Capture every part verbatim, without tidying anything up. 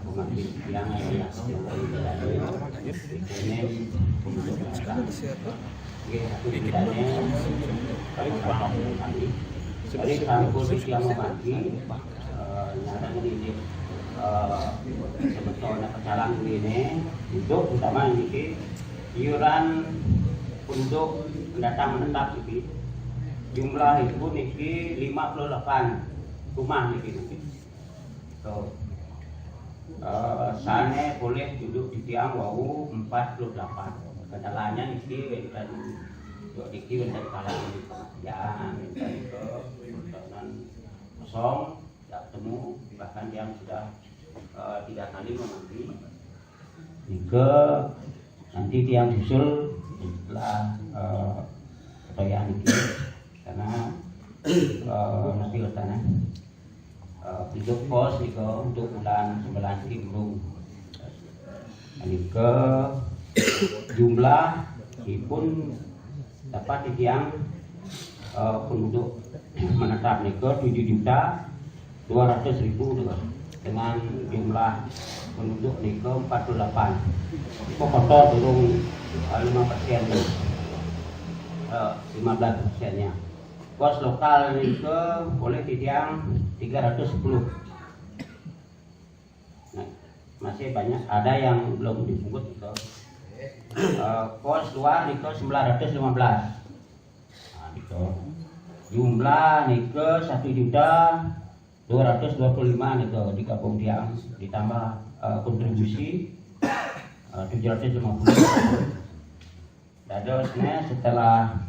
Mangkin tiang adalah Jokowi Balayu, Senin, untuk belakang. Oke, aku ceritanya, kalau paham kami. Jadi, sampun tiang mangkin, eh, nyarang ini, eh, sebetulnya pecalang ini, untuk utama ini, iuran untuk pendatang menetap ini, jumlah itu niki lima puluh delapan rumah niki. Tuh. Eh, sane boleh duduk di tiang wau empat puluh delapan. Kendalanya niki wenten, duduk niki wenten kalangan pekerjaan, wenten ke perjalanan kosong, tidak ketemu, bahkan tiang sudah, eh, tiga kali memanggil. Nika nanti tiang susul setelah, eh, perayaan niki. Karena, eh, nanti ke sana. Eh, untuk kos nika untuk bulan sembilan niki belum. Nika jumlah ipun dapat tiang, eh, penduduk menetap nika tujuh juta dua ratus ribu nika. Dengan jumlah penduduk nika empat puluh delapan. Nika kotor durung, eh, lima persen nika. Eh, lima belas persennya. Kos lokal nika boleh tiang tiga ratus sepuluh. Nah, masih banyak, ada yang belum dipungut itu. Eh, kos luar itu sembilan ratus lima belas. Nah, itu. Jumlah nika satu juta dua ratus dua puluh lima nika digabung tiang, ditambah, eh, kontribusi, eh, tujuh ratus lima puluh. Dadosnya setelah,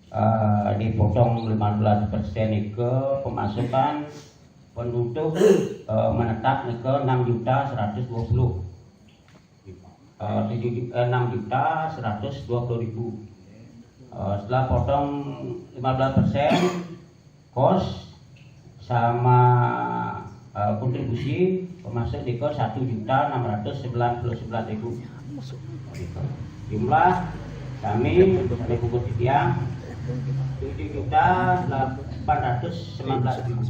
eh, dipotong lima belas persen nika pemasukan penduduk, eh, menetap nika enam juta seratus dua puluh. Eh, tujuh ju-, eh, enam juta seratus dua puluh ribu. Eh, setelah potong lima belas persen, kos sama, eh, kontribusi pemasuk nika satu juta enam ratus sembilan puluh sembilan ribu. Jumlah kami, kami puput tiang tujuh juta delapan ratus sembilan belas ribu.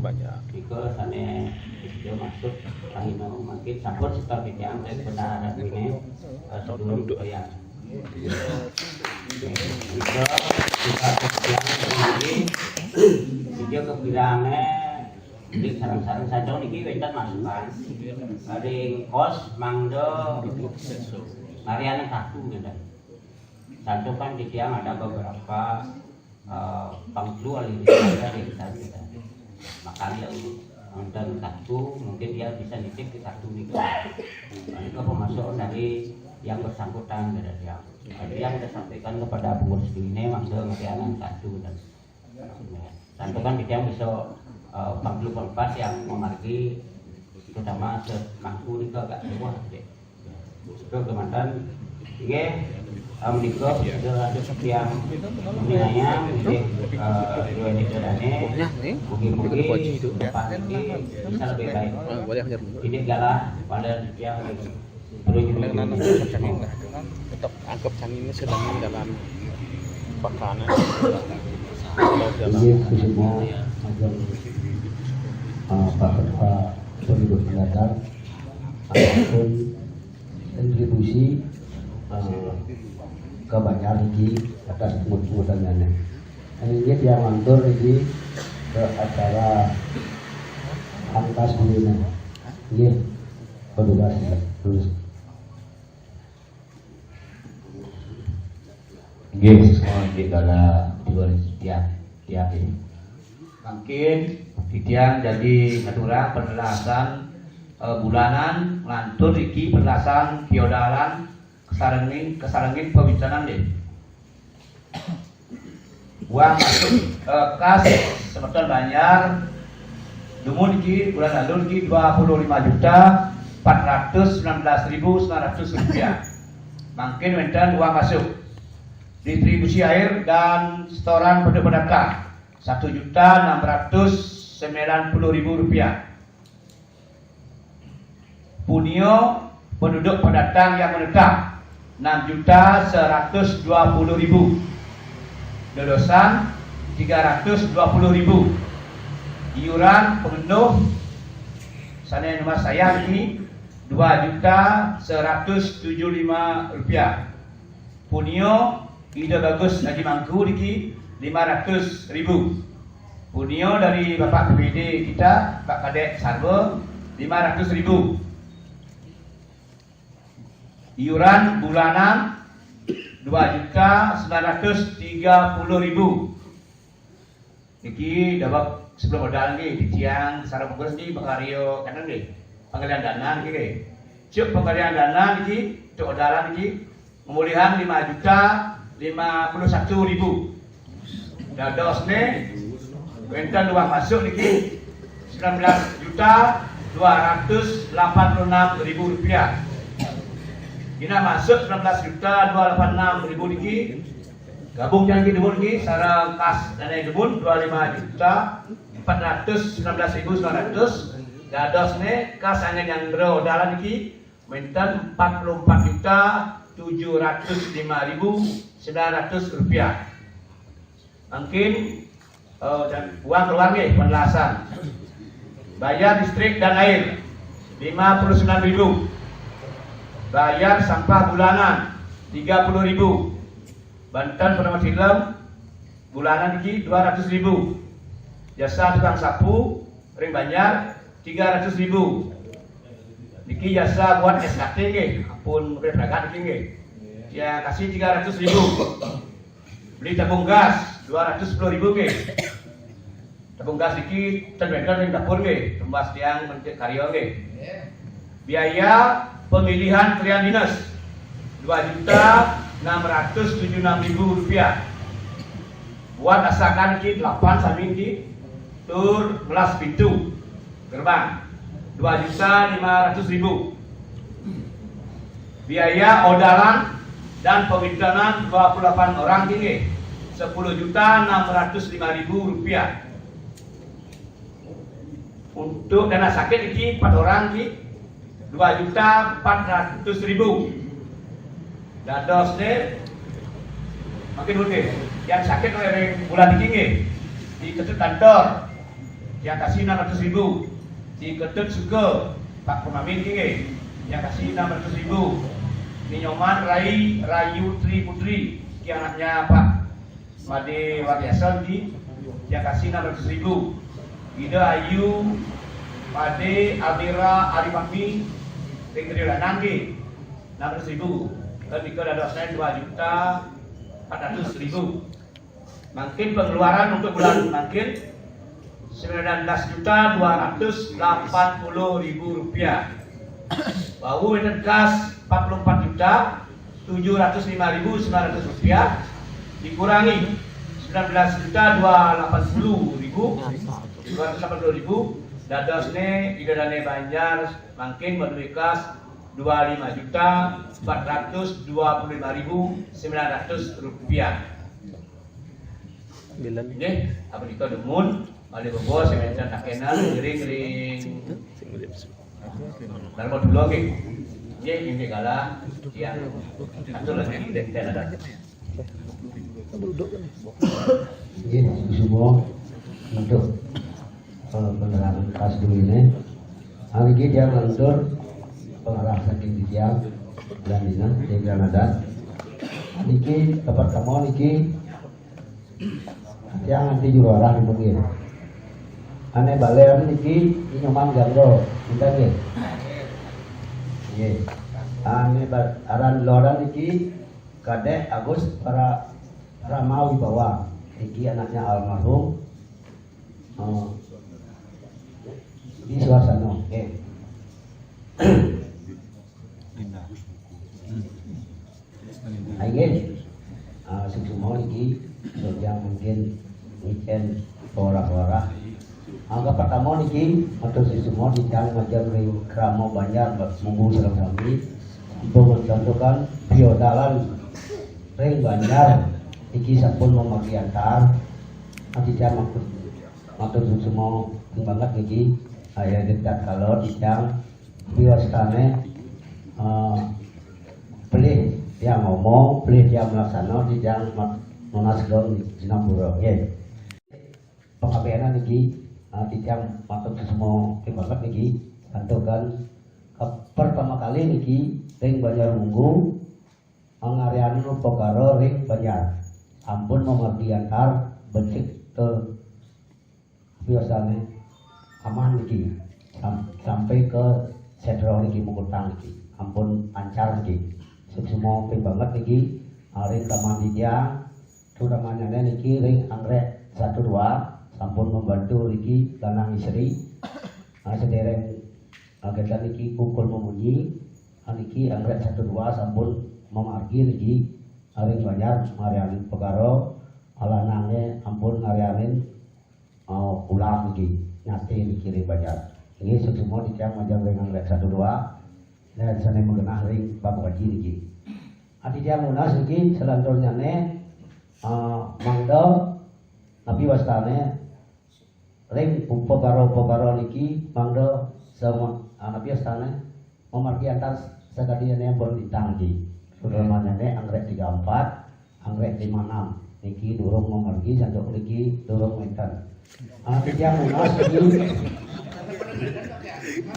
Nika sane sudah masuk, kami mau mangkin sampun setor tiang dari bendahara ini, eh, sebelum bayar. Nika, nika kepikiran ini, nika kepikirannya, di sarang-sarang saja niki wenten masukan. Ada yang kos, mangga, mariana kartu, gitu. Santukan di tiang ada beberapa, eh, pangklu ahli wisata di kita, gitu. Makanya untuk nonton kartu, mungkin dia bisa nitip di kartu nih. Nah, itu pemasukan dari yang bersangkutan, dari dia. Jadi yang kita sampaikan kepada pengurus ini, mangga ngerianan kartu dan santukan kita bisa, eh, pangklu pangkat yang memargi, terutama semangku ini agak semua, gitu. Itu kemantan, nggih, eh, menika sudah yang menilainya, nggih, eh, dua ini. Mugi-mugi depan ini bisa lebih baik. Ini galah pada yang perlu. Tetap anggap cangin ini sedang dalam pekanan. Ini semua macam, eh, Pak Ketua penduduk mendatang ataupun kontribusi, eh, ke banjar di atas pungut-pungutannya. Ini dia mantur di ke acara angkas dulu. Iya, petugas ya, terus. Nggih, semua nggih kala dua ya, ya, nggih. Mangkin titiang jadi ngaturang penjelasan, eh, bulanan ngelantur iki penjelasan piodalan kesarengin, kesarengin pawincanan deh. Uang masuk, eh, kas semeton banjar dumun iki bulan lalu iki dua puluh lima juta empat ratus sembilan belas ribu sembilan ratus rupiah. Mangkin wenten uang masuk. Distribusi air dan setoran penduduk pendatang satu juta enam ratus sembilan puluh ribu rupiah. Punio penduduk pendatang yang menetap enam juta seratus dua puluh ribu. Lolosan tiga ratus dua puluh ribu. Iuran pengenduh sana nomor saya ini dua juta seratus tujuh lima rupiah. Punyo Ida Bagus Haji Mangku niki lima ratus ribu. Punyo dari Bapak P B D kita, Pak Kadek Sarbo, lima ratus ribu. Iuran bulanan dua juta sembilan ratus tiga puluh ribu. Niki dawab sebelum modal nggih, titiang sareng Bagus niki bakario kanan nggih. Panggalian dana niki nggih. Cuk panggalian dana niki, cuk odalan niki, pemulihan lima juta lima puluh satu ribu. Dados ne, wenten uang masuk niki sembilan belas juta dua ratus lapan puluh enam ribu rupiah. Ina masuk sembilan belas juta dua lapan enam ribu niki, gabung jang niki dumun niki, sareng kas dana dumun dua lima juta empat ratus sembilan belas ribu sembilan ratus. Dados ne kas angin yang dro dalan niki, wenten empat puluh empat juta tujuh ratus lima ribu sembilan ratus rupiah. Mungkin, eh, dan uang keluar nggih, penjelasan. Bayar listrik dan air lima puluh sembilan ribu. Bayar sampah bulanan tiga puluh ribu. Banten penonton film bulanan niki dua ratus ribu. Jasa tukang sapu ring Banjar tiga ratus ribu. Niki jasa buat S K T nggih, ampun, udah berangkat niki nggih. Ya, kasih tiga ratus ribu. Beli tabung gas dua ratus sepuluh ribu nggih. Tabung gas niki ten wenten ring dapur nggih, tumbas tiang mencet karyo nggih. Biaya pemilihan kalian dinas dua juta enam ratus tujuh enam ribu rupiah. Buat asakan niki delapan sami niki, tur melas pintu gerbang dua juta lima ratus ribu. Biaya odalan dan pemitanan dua puluh delapan orang niki, sepuluh juta enam ratus lima ribu rupiah. Untuk dana sakit niki empat orang niki, dua juta empat ratus ribu. Dados ne, makin rutin. Yang sakit oleh bulan niki nggih, di Ketut Kantor, yang kasih enam ratus ribu. Di Ketut Suka, Pak Pemamin niki nggih, yang kasih enam ratus ribu. Ni Nyoman Rai Rayu Tri Putri, yang anaknya Pak Made Wadiason di, yang kasih enam ratus ribu. Ida Ayu Made Almira Arifahmi, ring Gede Lanang di, enam ratus ribu. Dan nika dados dua juta empat ratus ribu. Mungkin pengeluaran untuk bulan mungkin sembilan belas juta dua ratus delapan puluh ribu rupiah. Wau wenten kas empat puluh empat juta tujuh ratus lima ribu sembilan ratus rupiah, dikurangi sembilan belas juta dua lapan puluh ribu dua ratus delapan puluh ribu. Dados ne Ida Dane Banjar mungkin maduwe kas dua lima juta empat ratus dua puluh lima ribu sembilan ratus rupiah. Nggih, apa nika dumun, malih bebos, sementan takenan, ngiring-ngiring. Dalam dulu nggih. Nggih, nggih, galah. Ya. Atur lagi, den, den ada. Nggih, semua untuk, eh, penerangan kas dulu ini. Niki tiang lantur pengarah saking tiang dan dina, tiang adat. Niki tempat kamu niki tiang anti juru arah di mungkin. Ane baler niki Nyoman Janggo, kita nggih. Nggih. Ane ba-, aran loran niki Kadek Agus Para-, Parama Wibawa. Niki anaknya almarhum, eh, di Suasana. Nggih. Inggih. Ah, suksma niki, sujang mungkin ngicen ora-ora. Angka pertama niki, matur suksma titiang majeng ring krama Banjar Munggu sareng sami. Ibu mencontohkan piodalan ring Banjar niki sampun mamagi antar. Titiang matur, matur suksma banget niki. Aya detak kalau titiang diwastane, eh, pelih tiang ngomong, pelih tiang melaksana, titiang mat-, nunas gong di Singapura. Nggih. Pengabdian niki, eh, titiang matur suksma banget niki, santukan Ke-, pertama kali niki ring Banjar Munggu, ngaryanin upakara ring Banjar. Sampun mamargi antar becik ke biasane aman niki. Sam-, sampai ke sentral niki, Mukutang niki. Ampun lancar niki. Suksma ping banget niki, ah, ring taman titiang, terutamanya niki ring anggrek satu dua, sampun membantu niki lanang istri. Ah, sedereng, ah, kita niki kukur memunyi, ah, niki anggrek satu dua sampun mamargi niki, ah, ring Banjar ngaryanin upakara, ah, lanange ampun ngaryanin, ah, ulam niki, nyate niki ring Banjar. Nggih, suksma titiang majeng ring anggrek satu dua, dan sane magenah ring Bapak Haji niki. Ah, titiang nunas niki salanturnyane, ah, mangda napi wastane ring upakara-upakara niki mangda sama, ah, napi wastane mamargi antar sakadi ane ampun lintang niki. Suksmanyane anggrek tiga empat, anggrek lima enam. Niki durung mamargi, santuk niki durung wenten. Ah, titiang nunas niki.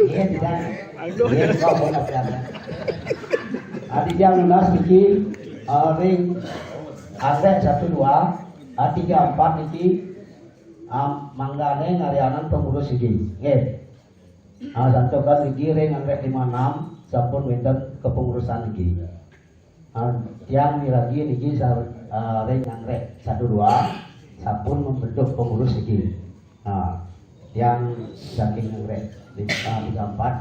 Iya, tidak. Iya, tidak, boleh, tidak. Ah, titiang nunas niki, ah, ring anggrek satu dua, ah, tiga empat niki, ah, manggane ngaryanin pengurus niki. Nggih. Ah, santukan niki ring anggrek lima enam sampun wenten kepengurusan niki. Ah, tiang miragi niki sa-, ah, ring anggrek satu dua sampun membentuk pengurus niki. Ah, tiang saking anggrek di-, ah, tiga empat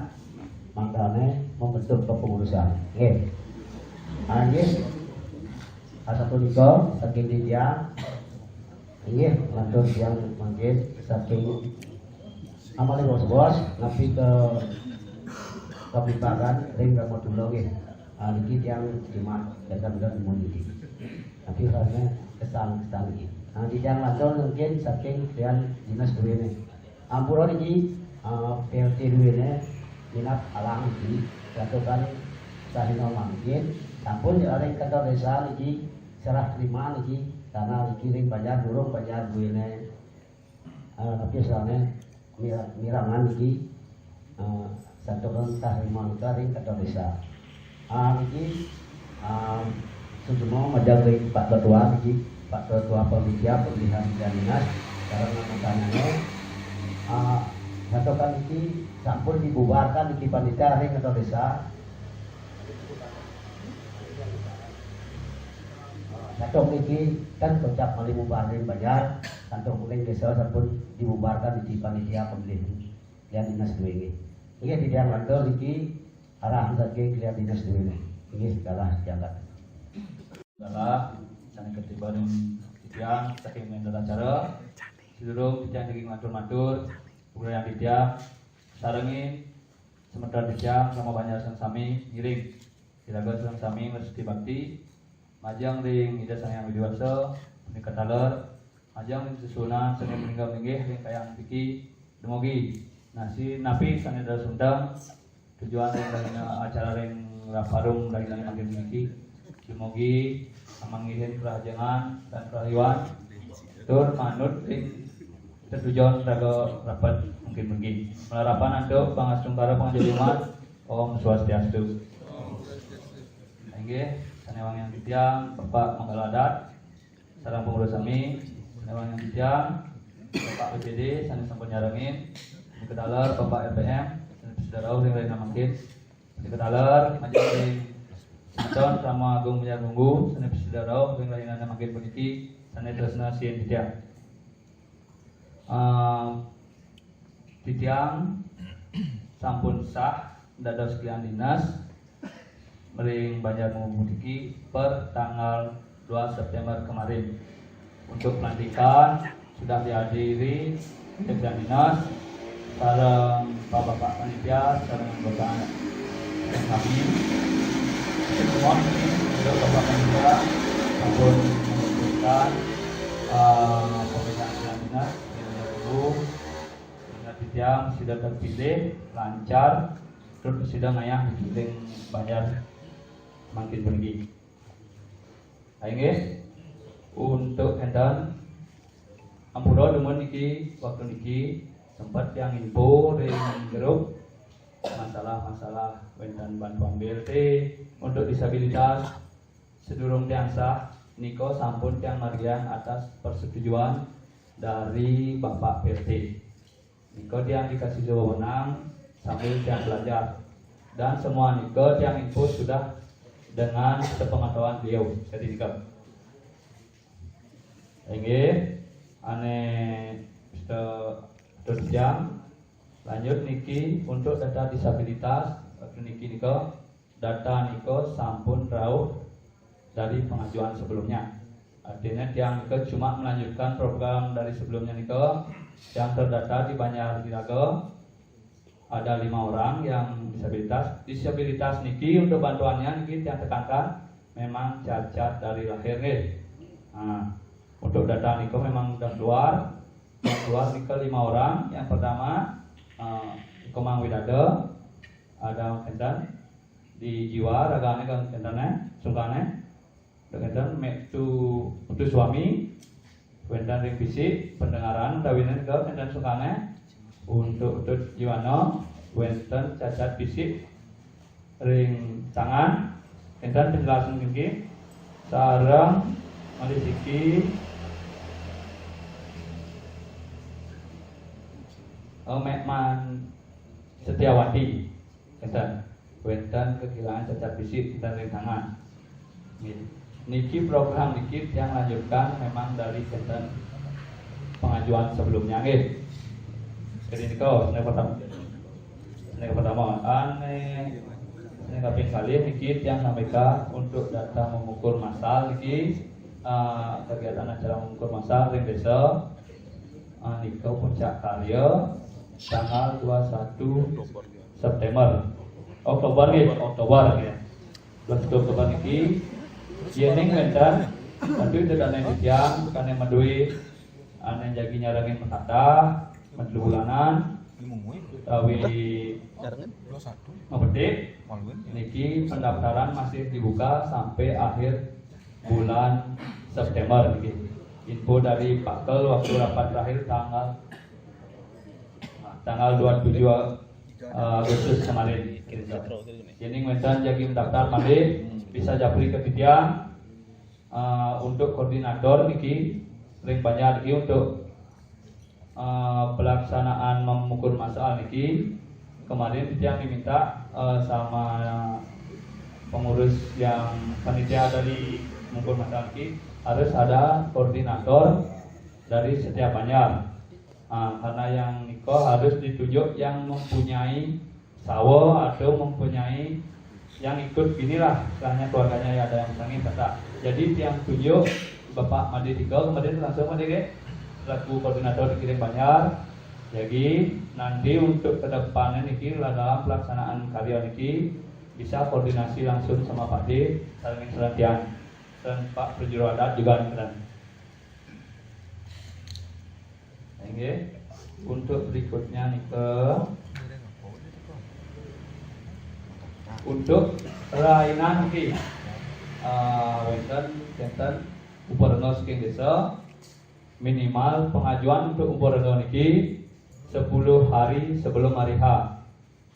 mangdane membentuk kepengurusan. Nggih. Ah, nggih. Asapunika saking titiang. Inggih, lantur tiang mangkin saking amale bos-bos napi ke kapipagan ring Rama Tula nggih. Ah, niki tiang terima dan mudah niki. Tapi karena kesan-kesan niki. Nah, titiang lantur mungkin saking klian dinas duwene. Ampura niki, eh, P L T duwene minab alang niki, jatuhkan sahina mangkin, sampun ring kantor desa niki, serah terima niki, tanah niki ring Banjar, durung Banjar duwene, eh, tapi sane mira-, mirangan niki, eh, santukan sah terima nika ring kantor desa. Ah, niki, ah, suksma majeng ring Pak Ketua niki, Pak Ketua Panitia Pemilihan Dinas, sareng anggotanyane, ah, santukan niki sampun dibubarkan niki panitia ring kantor desa. Ah, santukan niki kan kocap malih bubar ring Banjar, santukan ring desa sampun dibubarkan niki panitia pemilihan dinas duwe nggih. Nggih, titiang lantur niki arah saking klian dinas duwene. Inggih, galah jagat. Galah, sane katiba ring titiang saking menter acara. Sadurung titiang niki matur-matur, punggawa titiang, sarengin semeton titiang Rama Banjar sareng sami ngiring. Iraga sareng sami ngastiti bakti, majeng ring Ida Sang Hyang Widi Wasa, punika taler, majeng ring sesuunan sane maningga-inggih ring kayang niki, dumugi nasi napi sane dados unteng, tujuan ring rahina acara ring Raparung rahinane mangkin puniki, dumugi manggihin karahajengan lan karahayuan, tur manut ring tetujon raga rapet mangkin puniki. Malarapan antuk pangastungkara pangaji umat, Om Swastiastu. Inggih, sane wangiang titiang, Bapak Manggala Adat, sareng pengurus sami, sane wangiang titiang, Bapak B P D, sane sampun nyarengin, sane kataler, Bapak R P M, sane prasida rauh ring rahina mangkin, sane kataler, majeng ring semeton Rama Agung Banjar Munggu, sane prasida rauh ring rahinane mangkin puniki, sane tresna sihin titiang. Eh, titiang sampun sah dados klian dinas ring Banjar Munggu puniki per tanggal dua September kemarin. Untuk pelantikan sudah dihadiri klian dinas sareng Bapak Panitia sareng anggota kami. Mohon izin untuk Bapak Panitia sampun memutuskan, eh, pemilihan klian dinas. Inggih, inggih, titiang sida terpilih lancar, terus sida ngayah ring Banjar mangkin puniki. Inggih, untuk enten ampura dumun niki, waktu niki sempat tiang info ring grup masalah-masalah wénten bantuan B L T untuk disabilitas, sedurung tiang sah, nika sampun tiang margiang atas persetujuan dari Bapak P R T. Nika tiang dikasih wewenang sambil tiang belajar. Dan semua nika tiang info sudah dengan sepengetahuan beliau. Jadi nika. Inggih, ané Mister Dodjang, lanjut niki untuk data disabilitas, waktu niki nika, data nika sampun rauh dari pengajuan sebelumnya. Artinya tiang nika cuma melanjutkan program dari sebelumnya nika, yang terdata di Banjar Hiraga, ada lima orang yang disabilitas. Disabilitas niki untuk bantuannya niki yang tekankan memang cacat dari lahir nggih. Nah, untuk data niko memang sudah keluar. Yang keluar niko lima orang. Yang pertama, eh, Komang Widada, ada kenten di jiwa, ragane kan kentene, sungkane. Kenten Metu Putu Suami, wénten ring fisik, pendengaran, utawi nika kenten sungkane. Untuk Utut Jiwana, wénten cacat fisik ring tangan, kenten penjelasan niki, sareng malih siki, eh, Mekman Setiawati, kenten. Wénten kekilangan cacat fisik, kenten ring tangan. Nggih. Niki program niki tiang lanjutkan memang dari kenten pengajuan sebelumnya nggih. Jadi nika, sene pertama. Sene pertama, ané sene kaping kalih niki tiang sampaikan untuk data memukul massal niki, eh, kegiatan acara memukul massal ring desa, eh, nika puncak karya tanggal dua satu September. Oktober nggih, Oktober nggih. Dua satu Oktober niki, yéning wénten, tapi itu dana titiang, kane madue, ane jagi nyarengin makata, madlu bulanan, utawi mapetik, niki pendaftaran masih dibuka sampai akhir bulan September niki. Info dari Pak Kel waktu rapat terakhir tanggal, tanggal dua puluh tujuh, eh, Agustus kemarin. Yéning wénten jagi mendaftar malih bisa japri ke titiang, eh, untuk koordinator niki ring Banjar niki untuk, eh, pelaksanaan memukul massal niki. Kemarin titiang diminta, eh, sama pengurus yang panitia dari memukul massal niki harus ada koordinator dari setiap Banjar. Ah, karena yang niko harus ditunjuk yang mempunyai sawo atau mempunyai yang ikut ginilah, istilahnya keluarganya ya, ada yang sangin kata. Jadi tiang tunjuk Bapak Made tiga kemarin langsung Made ke selaku koordinator dikirim Banjar. Jadi nanti untuk kedepannya niki lah dalam pelaksanaan karya niki bisa koordinasi langsung sama Pak D, saling serentian dan Pak Perjuru Adat juga keren. Nggih. Untuk berikutnya nika, untuk rainan niki, eh, wénten, wénten uparenga saking desa, minimal pengajuan untuk uparenga niki sepuluh hari sebelum hari H.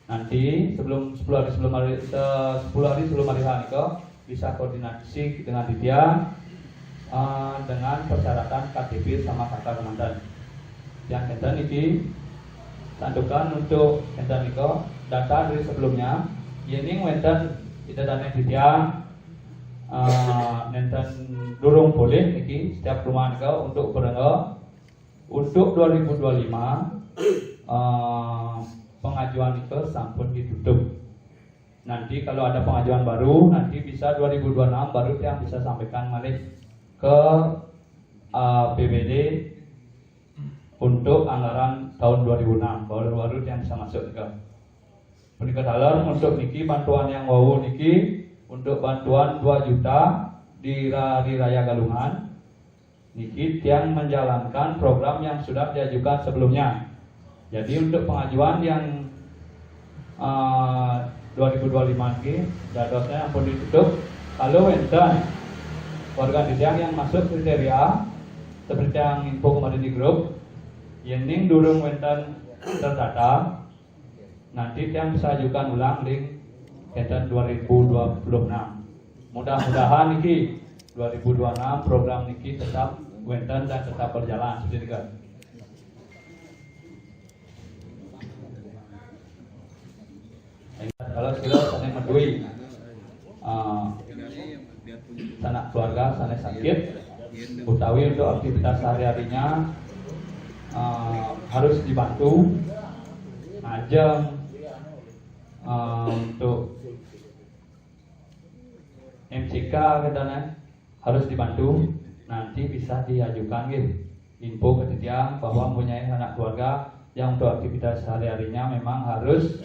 Nanti sebelum sepuluh hari sebelum hari, se-, sepuluh hari sebelum hari H nika bisa koordinasi dengan titiang, eh, dengan persyaratan K T P sama K K kemanten. Yang kenten niki santukan untuk kenten nika data dari sebelumnya. Yéning wénten ida dane titiang, eh, nenten durung polih niki setiap rumah nika untuk berengga untuk dua ribu dua lima, eh, pengajuan itu sampun ditutup. Nanti kalau ada pengajuan baru, nanti bisa dua ribu dua enam baru yang bisa sampaikan malih ke, eh, B P D untuk anggaran tahun dua ribu enam, baru-baru yang bisa masuk ke. Punika taler untuk niki bantuan yang wau niki untuk bantuan dua juta di Ra-, di Raya Galungan. Niki tiang menjalankan program yang sudah diajukan sebelumnya. Jadi untuk pengajuan yang, eh, dua ribu dua lima niki dadosnya ampun ditutup. Kalau wénten warga titiang yang masuk kriteria seperti yang info kemarin di grup, yéning durung wénten terdata, Nanti tiang bisa ajukan ulang ring wénten dua ribu dua puluh enam. Mudah-mudahan niki dua ribu dua puluh enam program niki tetap wénten dan tetap berjalan. Seperti itu. Kalau sira sané madué, eh, sanak keluarga sané sakit, utawi untuk aktivitas sehari-harinya, eh, harus dibantu, ngajeng, eh, untuk M C K katanya harus dibantu, nanti bisa diajukan gitu. Info ke titiang bahwa mempunyai anak keluarga yang untuk aktivitas sehari-harinya memang harus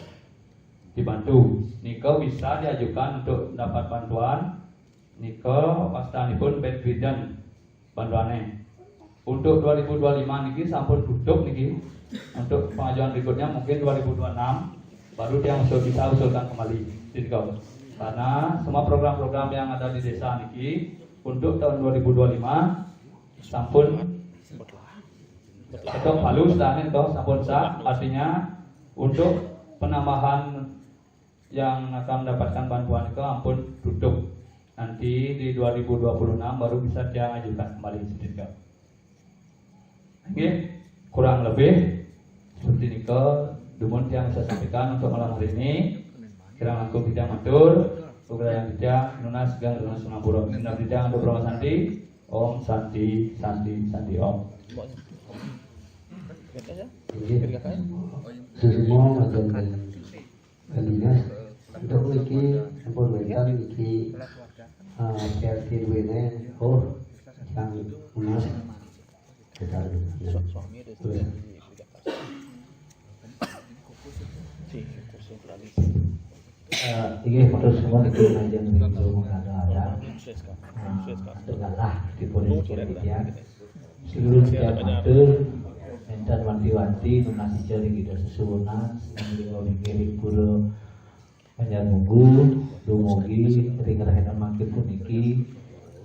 dibantu. Nika bisa diajukan untuk dapat bantuan. Nika wastanipun bedridden bantuannya. Untuk dua ribu dua puluh lima niki sampun tutup niki. Untuk pengajuan berikutnya mungkin dua ribu dua puluh enam baru tiang usul, bisa usulkan kembali. Nika. Karena semua program-program yang ada di desa niki untuk tahun dua ribu dua puluh lima sampun ketok palu, sedangkan toh sampun sah, artinya untuk penambahan yang akan mendapatkan bantuan itu ampun tutup. Nanti di dua ribu dua puluh enam baru bisa tiang ajukan kembali sedikit. Oke, kurang lebih seperti nika dumun tiang bisa sampaikan untuk malam hari ini. Kirang langkung titiang matur, ugrayan titiang nunas geng nunas sumapura. Minab titiang atur Parama Santi. Om Santi, Santi, Santi Om. Inggih. Susuma matur kalinas. Untuk niki sampun wénten niki, eh, R T W-né. Oh, sang nunas. Kita terus. Eh, inggih, matur suwun niki ngajeng ring Guru Mangkada Adat. Eh, dengarlah dipun inggih ya. Seluruh tiang matur, énten wanti-wanti nunas ica ring Ida Sesuwunan, sinambi ring pura Banjar Munggu, dumugi ring rahina mangkin puniki,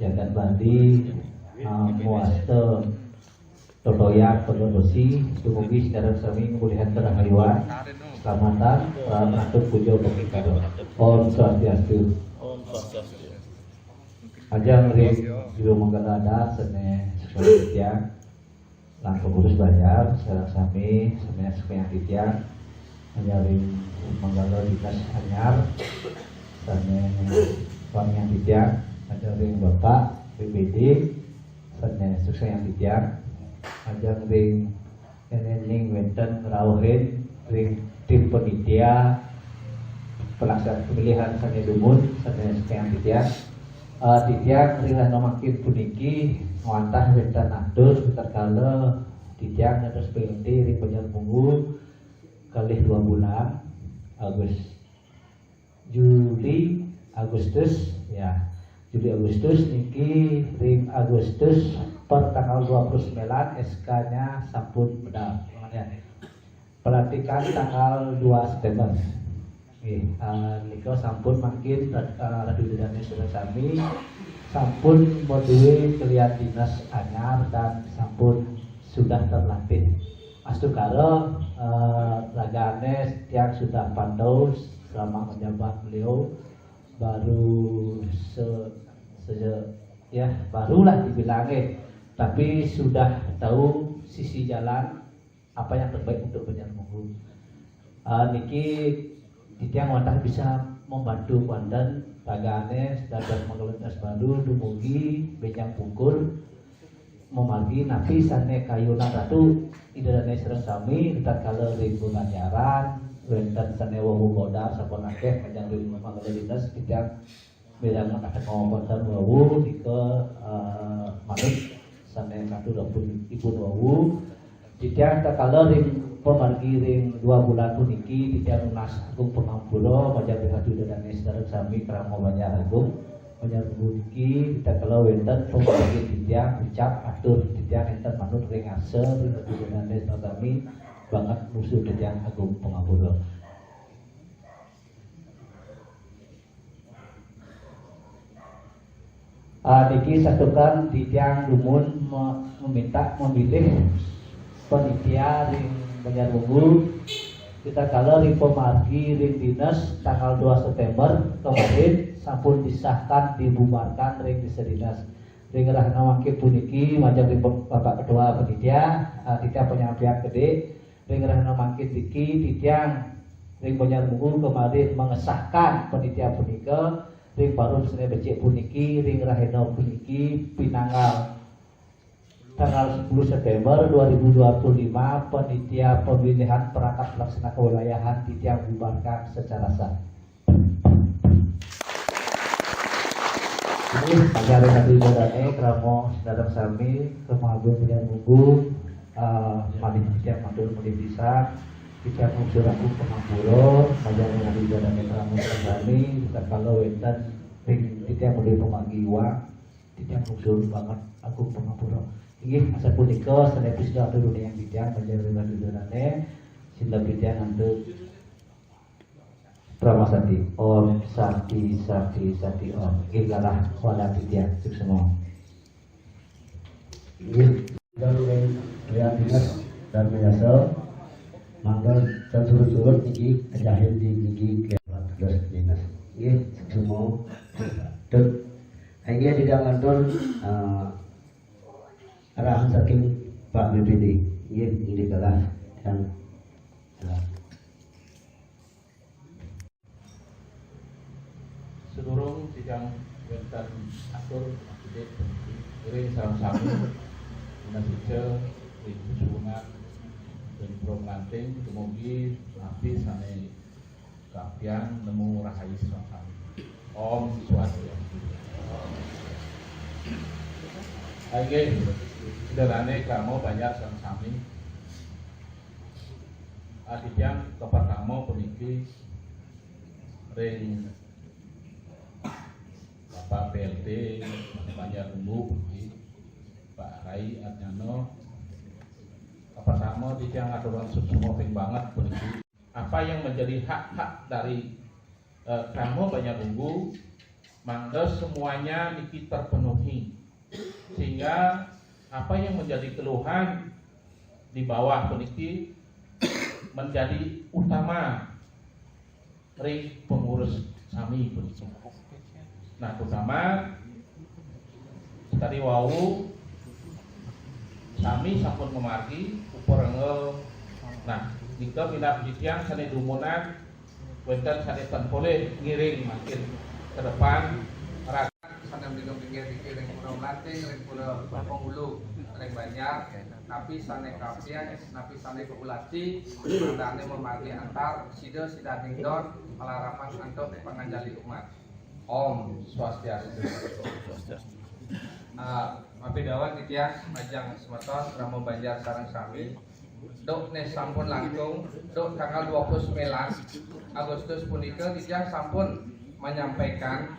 jagat Bali, eh, mawasta totoyan, penuh besi, dumugi sareng sami ngulihan karahayuan, keselamatan, eh, patut puja pangénten. Om Swastiastu. Om Swastiastu. Ajeng ring Juru Mangkada Adat sané suksma titiang, lan pengurus banjar, sareng sami, sami suksma titiang, ajeng ring manggala dinas anyar, sané wangiang titiang, ajeng ring Bapak B P D, sané suksma titiang, ajeng ring Éné ning wénten ngrauhin ring tim panitia pelaksana pemilihan sané dumun, sané saking titiang. Eh, titiang ring rahina mangkin puniki ngwantah wénten atur ritatkala titiang dados P L T ring Banjar Munggu kalih dua bulan, Agus-, Juli, Agustus, ya. Juli, Agustus niki, ring Agustus per tanggal dua puluh sembilan S K-nya sampun medal. Makanya, pelantikan tanggal dua September. Nggih, eh, nika sampun mangkin, eh, Ratu Ida Dané sareng sami sampun madué kelian dinas anyar dan sampun sudah terlatih. Astungkara, eh, ragané tiang sudah pantau selama menjabat beliau, baru se-, se-, ya, barulah dibilangnya, tapi sudah tahu sisi jalan apa yang terbaik untuk Banjar Munggu. Eh, niki titiang wantah bisa membantu wénten ragané dados manggala dinas baru dumugi bénjang pungkur, mamargi napi sané kayunan Ratu Ida Dané sareng sami, ritatkala ring bebanjaran, wénten sané wau bodar sampun akéh majeng ring manggala dinas, titiang mirengang atenga wénten wau nika, eh, manut sané katur ipun, ipun wau. Titiang tatkala ring pamargi ring dua bulan puniki, titiang nunas agung pangampura majeng ring Ratu Ida Dané sareng sami krama Banjar Agung. Menyang puniki, tatkala wénten pamargi titiang ucap atur titiang nénten manut ring arsa ring Ratu Ida Dané sareng sami, banget musuh titiang agung pangampura. Ah, niki santukan titiang dumun me-, meminta memilih panitia ring Banjar Munggu. Kita kala ring pamargi ring dinas tanggal dua September kemarin sampun disahkan dibubarkan ring desa dinas. Ring rahina mangkin puniki majeng ring Bapak Ketua Panitia, eh, titiang panyampaian kedé, ring rahina mangkin niki titiang ring Banjar Munggu kemarin mengesahkan panitia punika, ring parum sané becik puniki, ring rahina puniki pinanggal tanggal sepuluh September dua ribu dua puluh lima, panitia pemilihan perangkat pelaksana kewilayahan titiang bubarkan secara sah. Ini acara tadi jadane kramo sedang sami kemagung punya munggu, eh, malih titiang matur malih pisan, titiang mungsur agung pangampura, acara tadi jadane kramo sedang sami, kita kalau wenten ring titiang malih pemagi iwang, titiang mungsur banget agung pangampura. Inggih, asapunika sané pista turune yang titiang panjenengan dudunane, sila titiang antuk Pramasati. Om Santi, Santi, Santi, Om. Inggih, galah wala titiang, suksma. Inggih, dalu yang dinas dan menyesal, mangga dan surut-surut niki kejahin di niki ke terus dinas. Inggih, suksma. Duk. Inggih, titiang ngantur, eh, arahan saking Pak B P D. Inggih, inggih galah. Yang, ya. Sedurung titiang wenten atur, ngiring sareng sami minasica ring susuhunan ring Pura Melanting, dumugi napi sané kapian nemu rahayu sareng sami. Om Swastiastu. Inggih, sedurunge krama banjar sareng sami. Titiang kapertama puniki ring Bapak P L T Banjar Munggu puniki, Pak Rai Atnyana. Kapertama titiang ngaturang suksma ping banget puniki. Apa yang menjadi hak-hak dari, eh, krama Banjar Munggu, mangga semuanya niki terpenuhi. Sehingga apa yang menjadi keluhan di bawah puniki menjadi utama ring pengurus sami puniki. Nah, terutama tadi wau sami sampun mamargi upurengga. Nah, nika minab titiang sané dumunan wenten sané ten polih ngiring mangkin ke depan, rat- sané pinggir-pinggir niki ring Pura Melanting, ring Pura Pangulu, ring Banjar, napi sané kapian, napi sané kaulaci, mangdané mamargi antar, sida sidaning don, malarapan antuk panganjali umat. Om Swastiastu. Ah, mapidawan titiang majeng semeton krama banjar sareng sami. Duk né sampun langkung, duk tanggal dua puluh sembilan Agustus punika titiang sampun menyampaikan,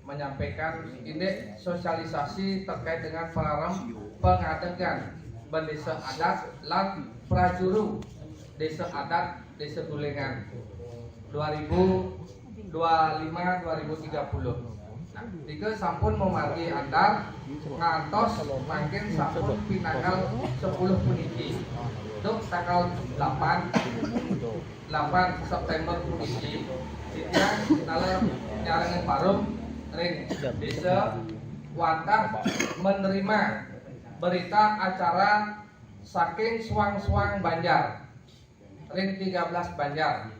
menyampaikan indik sosialisasi terkait dengan pelarem pengadegan bendesa adat lan prajuru desa adat Desa Gulingan dua ribu dua lima dua ribu tiga puluh. Nah, nika sampun mamargi antar ngantos mangkin sampun pinanggal sepuluh puniki. Duk tanggal delapan, delapan September puniki, titiang taler nyarengin parum ring desa wantah menerima berita acara saking suang-suang banjar ring tiga belas banjar.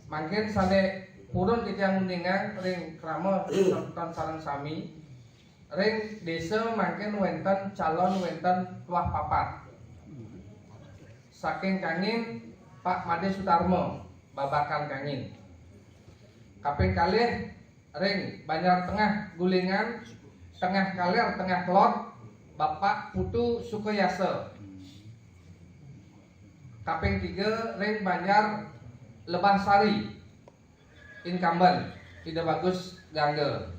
Mangkin sané purun titiang uningang ring krama semeton sareng sami, ring desa mangkin wénten calon wénten tuah papat. Saking Kangin, Pak Made Sutarmo, Babakan Kangin. Kaping kalih ring Banjar Tengah Gulingan, Tengah Kaler, Tengah Kelod, Bapak Putu Sukayasa. Kaping tiga ring Banjar Lebah Sari, incumbent Ida Bagus Gangga.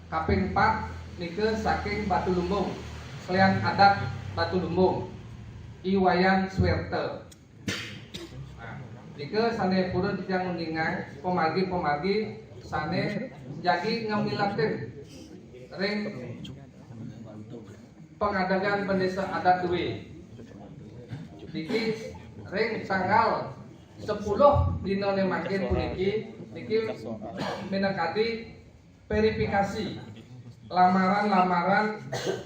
Kaping empat nika saking Batu Lumbung, klian adat Batu Lumbung, I Wayan Swirta. Nah, nika sané purun titiang uningang pamargi-pamargi sané jagi ngamiletin ring pengadegan bendesa adat duwé. Niki Ring tanggal sepuluh dina né mangkin puniki, niki minangkadi verifikasi lamaran-lamaran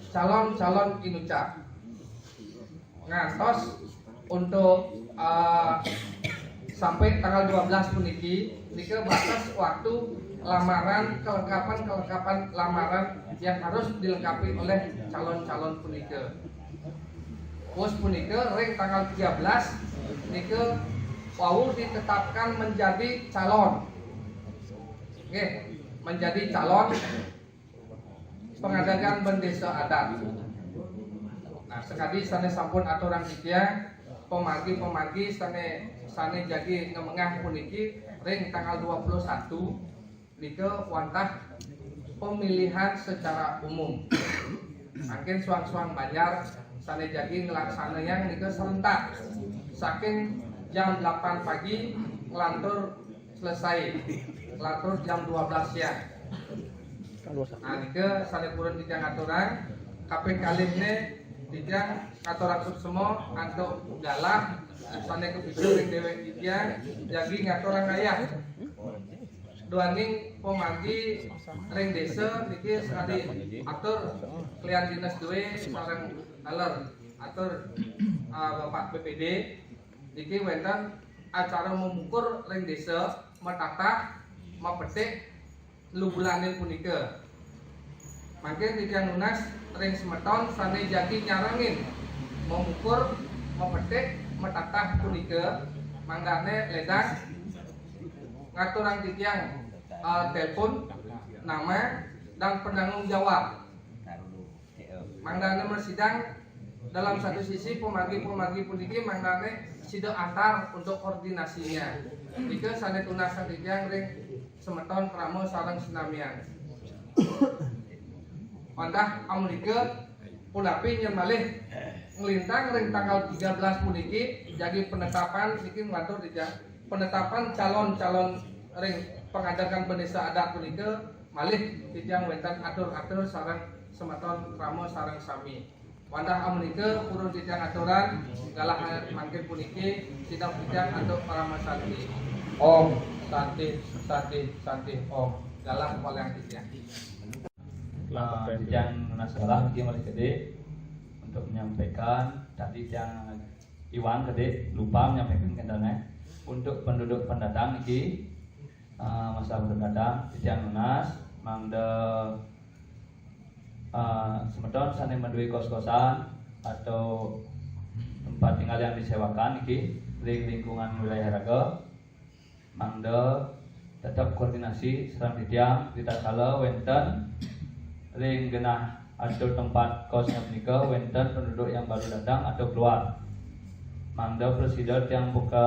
calon-calon inucap. Ngantos untuk, eh, sampai tanggal dua belas puniki, nika batas waktu lamaran, kelengkapan-kelengkapan lamaran yang harus dilengkapi oleh calon-calon punika. Pus punika ring tanggal tiga belas nika wau ditetapkan menjadi calon. Nggih, menjadi calon pengadegan bendesa adat. Nah, sakadi sané sampun aturang titiang, pamargi-pamargi sané, sané jagi ngamengah puniki ring tanggal dua puluh satu nika wantah pemilihan secara umum. Mangkin suang-suang banjar sané jagi nglaksanayang nika serentak. Saking jam delapan pagi nglantur selesai, nglantur jam dua belas siang. Nah, nika sané purun titiang aturang, kaping kalihné titiang ngaturang suksma antuk galah sané kapicu ring déwék titiang jagi ngaturang ayah. Duaning pamargi ring désa niki sakadi atur kalian dinas duwé sareng taler atur, ah, Bapak B P D niki wénten acara mamukur ring désa, matatah, mapetik lubulaning punika. Mangkin titiang nunas ring semeton sané jagi nyarengin mamukur, mapetik, matatah punika, mangdané ledang ngaturang titiang, eh, telepon, nama, dan penanggung jawab. Mangdané mrasidang dalam satu sisi pamargi-pamargi puniki mangdané sida antar untuk koordinasinya. Nika sané tunas titiang ring semeton krama sareng sinamian. Wantah amunika punapi nyén malih nglintang ring tanggal tiga belas puniki jagi penetapan niki nglantur titiang penetapan calon-calon ring pengadegan bendesa adat punika malih titiang wénten atur-atur sareng semeton krama sareng sami. Wantah amunika purun titiang aturang galah mangkin puniki sidang titiang antuk parama santi. Om Santi, Santi, Santi, Om. Galah waliang titiang. Ah, titiang nunas galah niki malih kedé untuk menyampaikan tadi titiang iwang kedé lupa menyampaikan kénten, eh. Untuk penduduk pendatang niki, ah, masalah pendatang titiang nunas mangda, ah, semeton sané madué kos-kosan atau tempat tinggal yang disewakan niki ring lingkungan wilayah raga mangda tetep koordinasi sareng titiang ritatkala wénten ring genah atau tempat kosnya punika wénten penduduk yang baru datang atau keluar. Mangda prosedur yang buka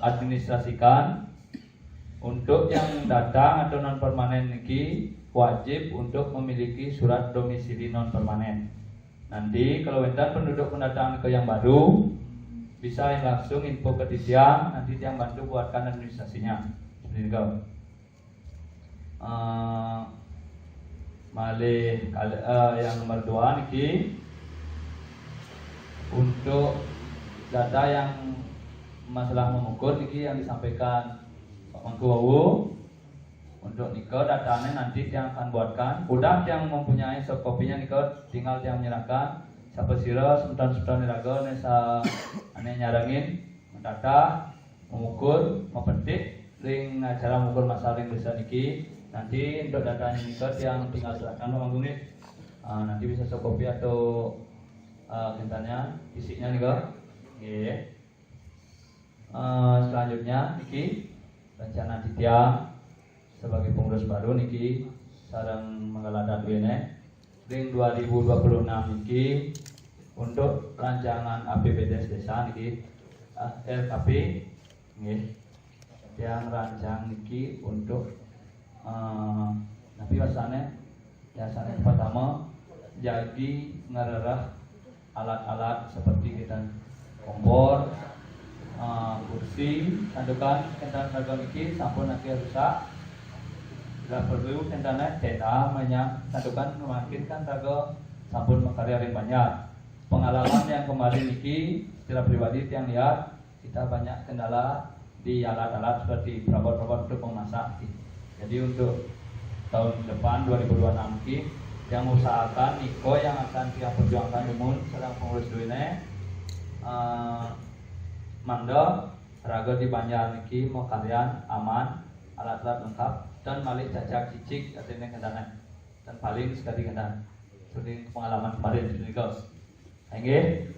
administrasikan untuk yang datang atau non permanen niki wajib untuk memiliki surat domisili non permanen. Nanti kalau wénten penduduk pendatang ke yang baru, bisa yang langsung info ke titiang, nanti titiang bantu buatkan administrasinya. Seperti itu. Eh, malih kal-, eh, yang nomor dua niki untuk data yang masalah mengukur niki yang disampaikan Pak Mangku wau. Untuk nika datané nanti tiang akan buatkan. Udah tiang mempunyai soft copy-nya nika, tinggal tiang menyerahkan. Sapa sira semeton-semeton iraga né sa-, ané nyarengin, mentatah, mengukur, mepetik ring acara mengukur masal ring desa niki. Nanti untuk datanya nika tiang tinggal serahkan Pak Mangku nggih. Ah, nanti bisa soft copy atau, ah, kentangnya, isinya nika. Nggih. Eh, selanjutnya niki rencana titiang sebagai pengurus baru niki sareng manggala adat duwéné ring dua ribu dua puluh enam niki untuk rancangan A P B D S desa niki, eh, R K P nggih. Tiang rancang niki untuk, eh, napi wastané? Biasané pertama jagi ngrereh alat-alat seperti kita kompor, eh, kursi, santukan kénten raga niki sampun akhir rusak. Bila perlu kénten ténda manyang santukan mangkin kan raga sampun makarya ring banjar. Pengalaman yang kemarin niki secara pribadi tiang lihat Kita banyak kendala di alat-alat seperti perabot-perabot untuk memasak. Jadi untuk tahun depan dua ribu dua puluh enam ki, yang usahakan niko yang akan kita perjuangkan dumun sedang pengurus duit ne, eh, mangda raga di banjar niki makalian aman, alat-alat lengkap, dan malih cacak cicik artinya kendala. Dan paling sekali kena, seperti pengalaman kemarin, seperti kau. Inggih.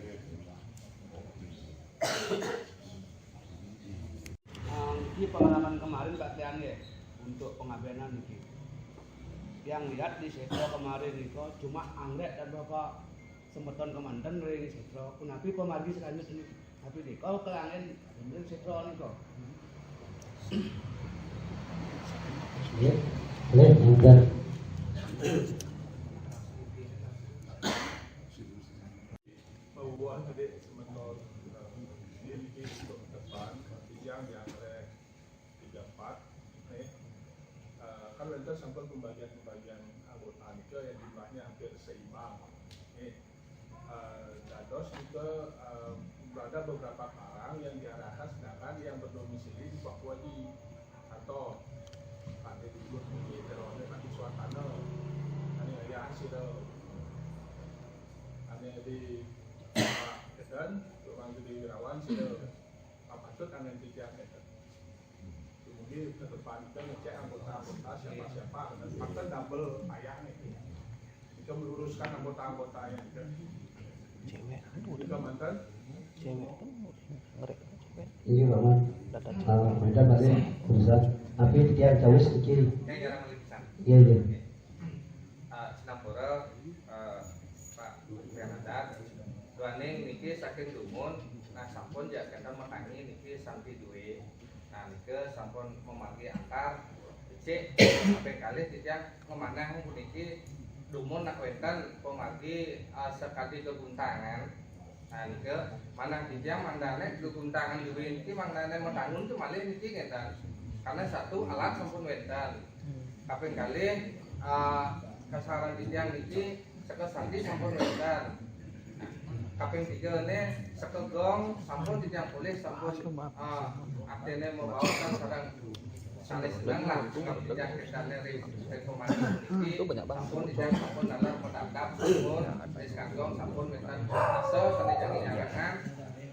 Ah, niki pengalaman kemarin, Pak Tian, nggih, untuk pengabenan niki. Yang lihat di seto kemarin niko cuma anggrek dan beberapa semeton kemanten ring seto. Punapi pamargi selanjutnya niki? Tapi niko kelangin ring seto niko. Nggih. Nggih, ngaten. Bahwa tadi semeton, eh, ini untuk depan, yang, yang oleh tiga empat, nih, eh, kan wénten sampun pembagian-pembagian anggota nika yang jumlahnya hampir seimbang. Nih, eh, dados nika, eh, ada beberapa karang yang diarahkan, sedangkan yang berdomisili di Papua di atau Pak Duduk ini, terowongan Pak Suwatana. Ini ya, sira. Ane di Pak Kedan, Pak Mangku Dewi Rawan, sira. Patut ane tiga meter. Kemudian ke depan kita ngecek anggota-anggota siapa-siapa, dan patut double payah nih. Kita meluruskan anggota-anggota yang kita. Cewek anu. Kita mantan. Cewek anu. Ngerek cewek. Iya, Pak Man. Dada. Ah, mereka balik urusan. Tapi tiang cawis iki. Yang jarang meliputan. Iya, iya. Ah, sinampura, ah, Pak Renanda. Duaning niki saking dumun, nah, sampun ja kenten matangi niki sampi duwe. Nah, nika sampun mamargi angkar becik, kaping kalih titiang mamanah puniki dumun nak wénten pamargi, ah, sakadi geguntangan. Nah, nika manah titiang mangdané geguntangan duwe niki mangdané madangun tu malih niki ngénten. Karena satu alat sampun wénten. Kaping kalih, ah, kasaran titiang niki seka sandi sampun wénten. Kaping tiga né seka gong sampun titiang polih sampun, ah, artiné mabaos kan sareng sanés seneng lah, seka titiang késané ring, ring pemangku niki sampun titiang sampun dalam madadap sampun, ring seka gong sampun wénten asa sané jagi nyarangan.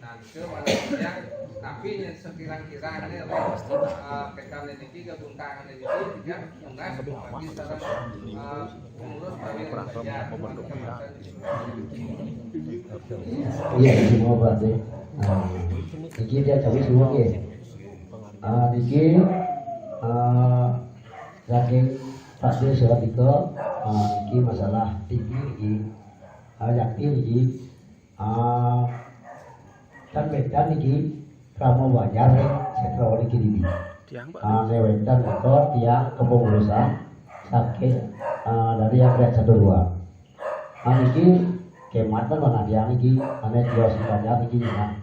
Nah, nika manah titiang, tapi yén sekirang-kirang né, eh, késané niki, geguntangan niki, ya, tugas bagi sareng, eh, pengurus bagi. Iya, semua Pak Dé. Nah, niki tiang cawis semua nggih. Ah, niki, ah, saking Pak Dé surat nika, ah, niki masalah T V niki. Ah, yakti niki. Ah, kan wénten niki krama banjar ring sétra niki dini. Tiang, Pak. Ah, né wénten nika tiang kepengurusan saking, ah, dari anggrek satu dua. Ah, niki kématan manah tiang niki, ané tios banjar niki nah.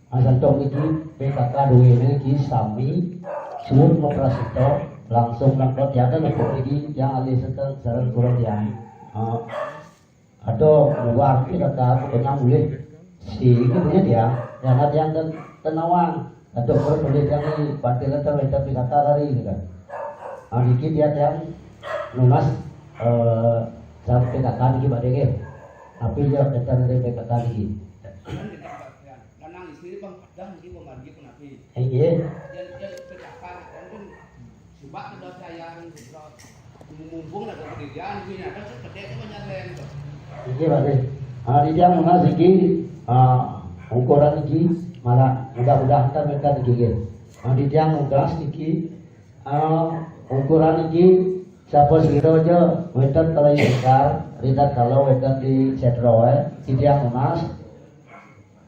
Ah, santuk niki P K K duwéné niki sami suud maprasita langsung nangka tiang kan niki tiang alih sareng kurang tiang. Ah, Aduh, luar biasa kata aku kenyang boleh. Si itu punya dia, yang ada yang ten tenawang. Aduh, kalau boleh jadi bantilan terus tapi kata hari ini kan. Ah, dikit dia yang lunas, eh, sampai kata lagi pada dia. Tapi dia kata dari kata lagi. Lanang istri bang kadang iki pemargi penapi. Iya. Yang yang kecakar kan Coba kita sayang, mumpung ada kejadian, punya ada sekedek itu banyak yang itu. Iki, Pak Dé. Ah, di tiang nunas iki, ah, ukuran iki malah mudah-mudahan kan mereka iki, nggih. Ah, di tiang nunas iki, ah, ukuran iki sapa sira aja wénten kala ingkar, wénten kala wénten di sétra waé, di tiang nunas,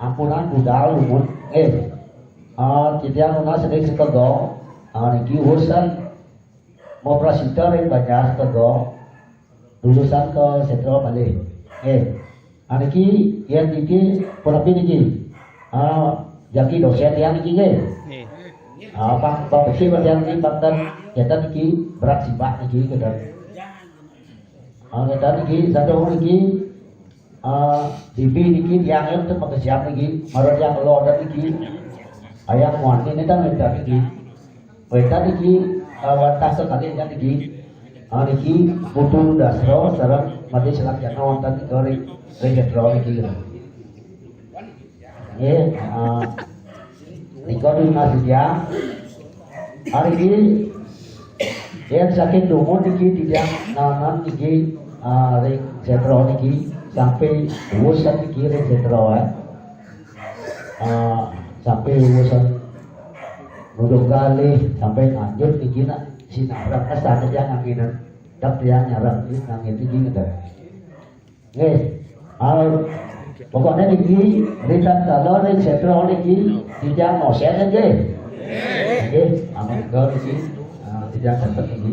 ampunan budal lumun, eh, ah, titiang nunas ring sekegong, ah, niki urusan moprasita ring banjar sekegong, lulusan ke sétra malih. Eh, ah, niki, yén niki, punapi niki? Ah, jagi dosén tiang niki nggih. Nggih. Ah, Pak, Pak Besi tiang niki, Pak, ten, kénten niki, berat sibak niki, kénten. Ah, kénten niki, satu niki, Ah, T V niki tiang ten makesiab niki, mara tiang kelo adat niki. Ayah muani ini kan wénten niki. Wénten niki, eh, wantah sekali kan niki. Ah, niki Putu Dasro sareng Madé Selak Jana wonten niki ring, ring Jendro niki. Nggih, ah, nika nunas titiang. Hari ini yang saking dumun niki titiang nanan niki, ah, ring Jendro niki sampai uwusan niki ring Jendro, eh. Ah, sampai uwusan Nuduk Galih sampai Nganjuk niki nak sinareng kesan titiang nganggén. Dap titiang nyareng niki nganggén niki ngeten. Nggih. Ah, pokoknya niki, ritatkala ring sétra niki, titiang ngosén nggih. Nggih, amun niki, ah, titiang tetep niki.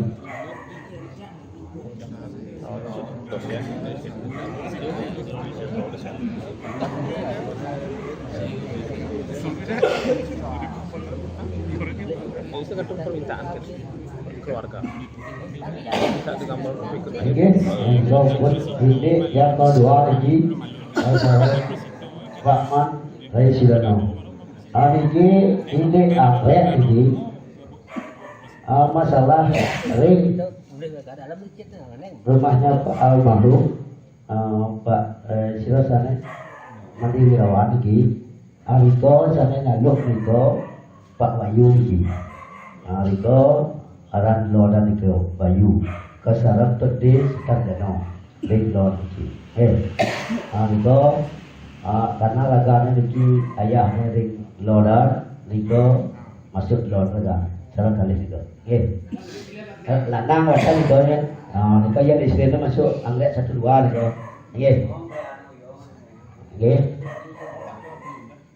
Nggih, monggo buat ini yang kedua lagi, eh, Pak Man Rai Silano. Niki ini anggrek niki, eh, masalah ring rumahnya Pak almarhum, eh, Pak, eh, sira sané Mandi Wirawan niki. Arika sané ngaluk nika Pak Wayu niki. Arika aran lodan nika Wayu. Kasareng Pedis Tardana ring lod niki. Eh, arika, ah, karena ragané niki ayahné ring lodan nika masuk lod raga. Sareng kalih nika. Nggih. Eh, lanang wénten nika ya. Ah, nika ya istriné masuk anggrek satu dua nika. Nggih. Nggih.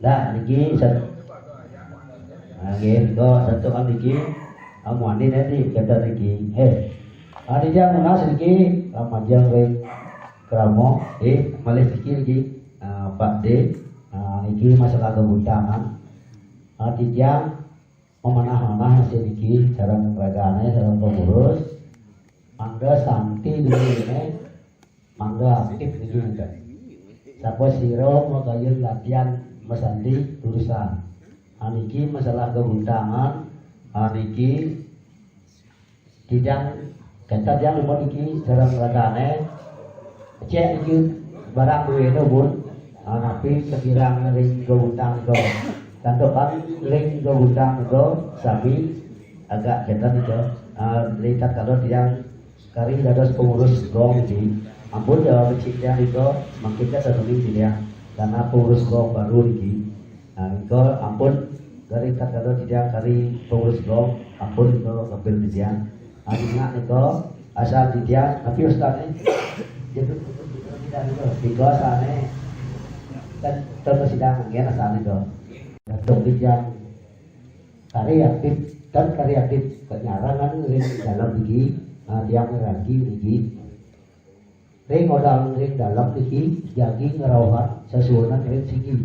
Lah niki sat-, nah, nggih, nika satu kan niki, ah, muani nanti kata niki. Eh, ah, titiang nunas niki, ah, majeng ring krama, eh, malih niki niki, ah, Pak D, ah, niki masalah kebuntangan. Ah, titiang memanah-manah sih niki sareng ragané sareng pengurus. Mangga santi dulu ini, mangga aktif niki niki. Sapa sira makayun latihan masanti urusan. Aniki masalah kebuntangan, aniki titiang, kenten titiang nunas niki sareng ragané. Cek niki barang duwéné pun, ah, napi sekirang ring gebuntang nika. Santukan ring gebuntang nika sami agak kenten nika. Ah, ritatkala titiang kari dados pengurus gong niki. Ampun ya becik titiang nika mangkin kenten titiang. Karena pengurus gong baru niki. Nah, nika ampun kari tatkala titiang kari pengurus gong, ampun nika ngambil titiang. Anak nika asal titiang, tapi ustaz ni. Jadi, nika asalné kan terus sidang nggih asalné nika. Datuk titiang kari aktif dan kari aktif penyarangan ring dalam niki, ah, tiang ragi niki. Ring odang ring dalam niki, jagi ngrauhang sesuunan ring siki.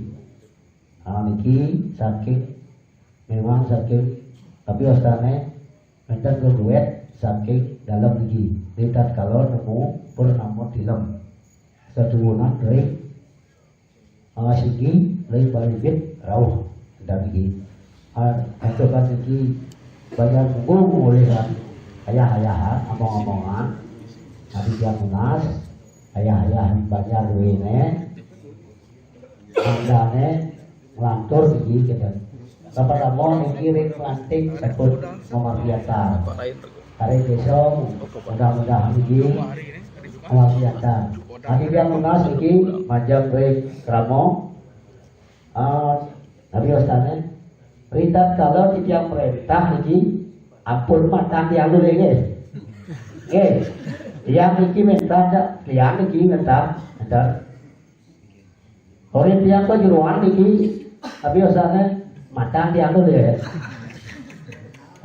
Ah, niki saking, memang saking, tapi wastané wénten geguét saking dalem niki. Ritatkala nemu purnama tilem. Setuwunan ring, ah, siki ring balibit rauh. Wénten niki. Ah, antukan niki banyak munggu ulihan ayah-ayahan, omong-omongan. Adi tiang nunas, ayah-ayahan banyak duwéné. Mangdané nglantur niki kenten. Bapak Ramo niki ring Lanting sampun mamapiatan. Kari désa mudah-mudahan niki mamapiatan. Adi tiang nunas niki majeng ring krama. Ah, napi wastané? Ritatkala titiang mréntah niki ampun matang tiang nggih. Nggih. Tiang niki mréntah, tiang niki mréntah. Enten. Urip tiang kok jeroan niki, tapi usahané matang tiang tuh ya.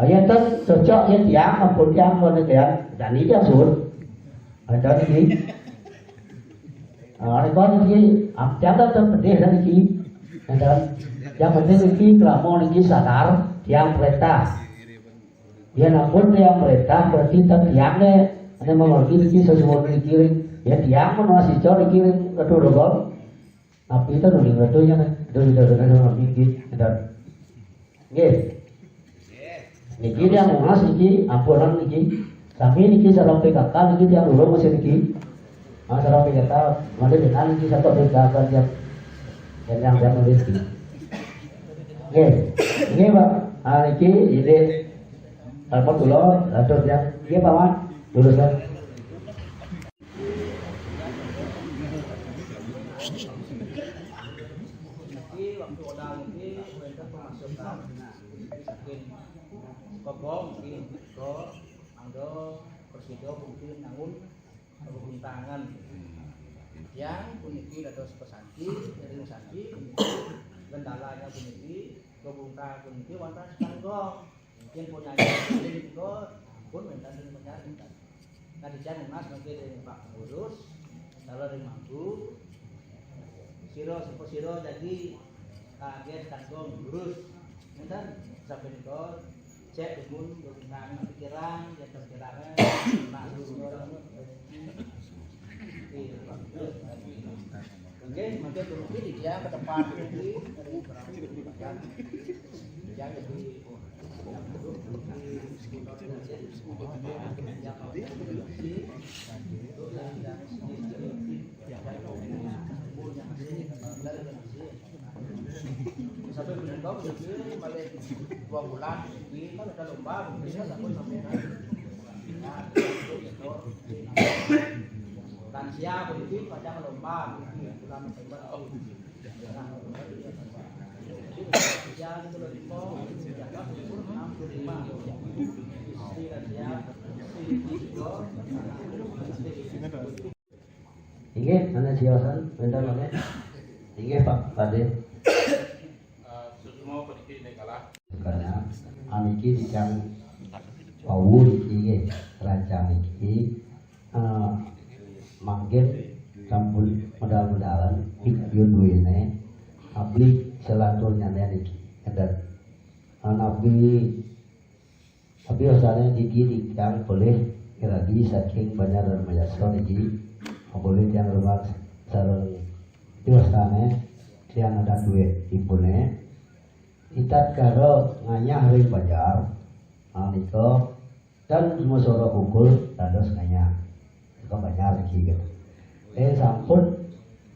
Oh, yén ten cocok yén tiang, ampun tiang, ampun tiang, dan ini tiang suruh. Ada niki. Nah, ini kok niki, am-, tiang tetep pedih dan niki. Dan yang penting niki, krama niki sadar, tiang perintah. Yén ampun tiang mréntah, berarti ten tiang né, ané mengerti niki sesuatu niki ring. Ya tiang menuas ica niki ring Ratu Rogol. Napi ten uling Ratu nya né. Ratu Rogol napi niki. Enten. Nggih. Niki tiang Monas niki, ampunan niki. Sami niki sareng P K K niki tiang dulu masih niki. Ah, sareng P K K, malih dengan niki satu P K K tiang. Yang, yang, yang nulis niki. Nggih. Nggih, Pak. Ah, niki, ini. Telepon kula, atur tiang. Nggih, Pak Mat. Luruskan. Niki waktu odah niki wénten pemasukan saking Kobong niki, ke angga prasida puniki nangun pebuntangan. Tiang puniki dados pesanti, ring santi puniki, gendalanya puniki, pebuntangan puniki wonten setanggung. Mungkin punya ring punika ampun wénten ring penjara. Nah, dicen Monas mungkin ring Pak Pengurus, kalau ring Mangku, sira sapa sira dadi kaget kanggo ngurus. Ngénten, sapunika cek dumun tentang pikiran, ya pikiran, nah, Oke, mungkin dulu ini dia ke depan ini. Yang lebih Sampai meninggal, dua bulan, ini kan ada lomba, bisa sampai sampai kan. Lansia begitu, pada lomba, bulan November. Inggih, ana siosan, wénten malih. Inggih, Pak Kadé. Eh, Suksma puniki kalah. Karena aniki titiang wau niki nggih, rancang niki, eh, mangkin sampun medal-medalan, yun duwéné, abdi selaturnya niki. Ngénten. Napi, tapi asalnya niki titiang polih miragi saking Banjar Dharmayasa niki, polih tiang rumat sareng tiwasane tiang ada duit ipuné. Itatkala ngayah ring banjar, nika ten masoro kukul dados ngayah. Nika banjar niki, gitu. Eh, sampun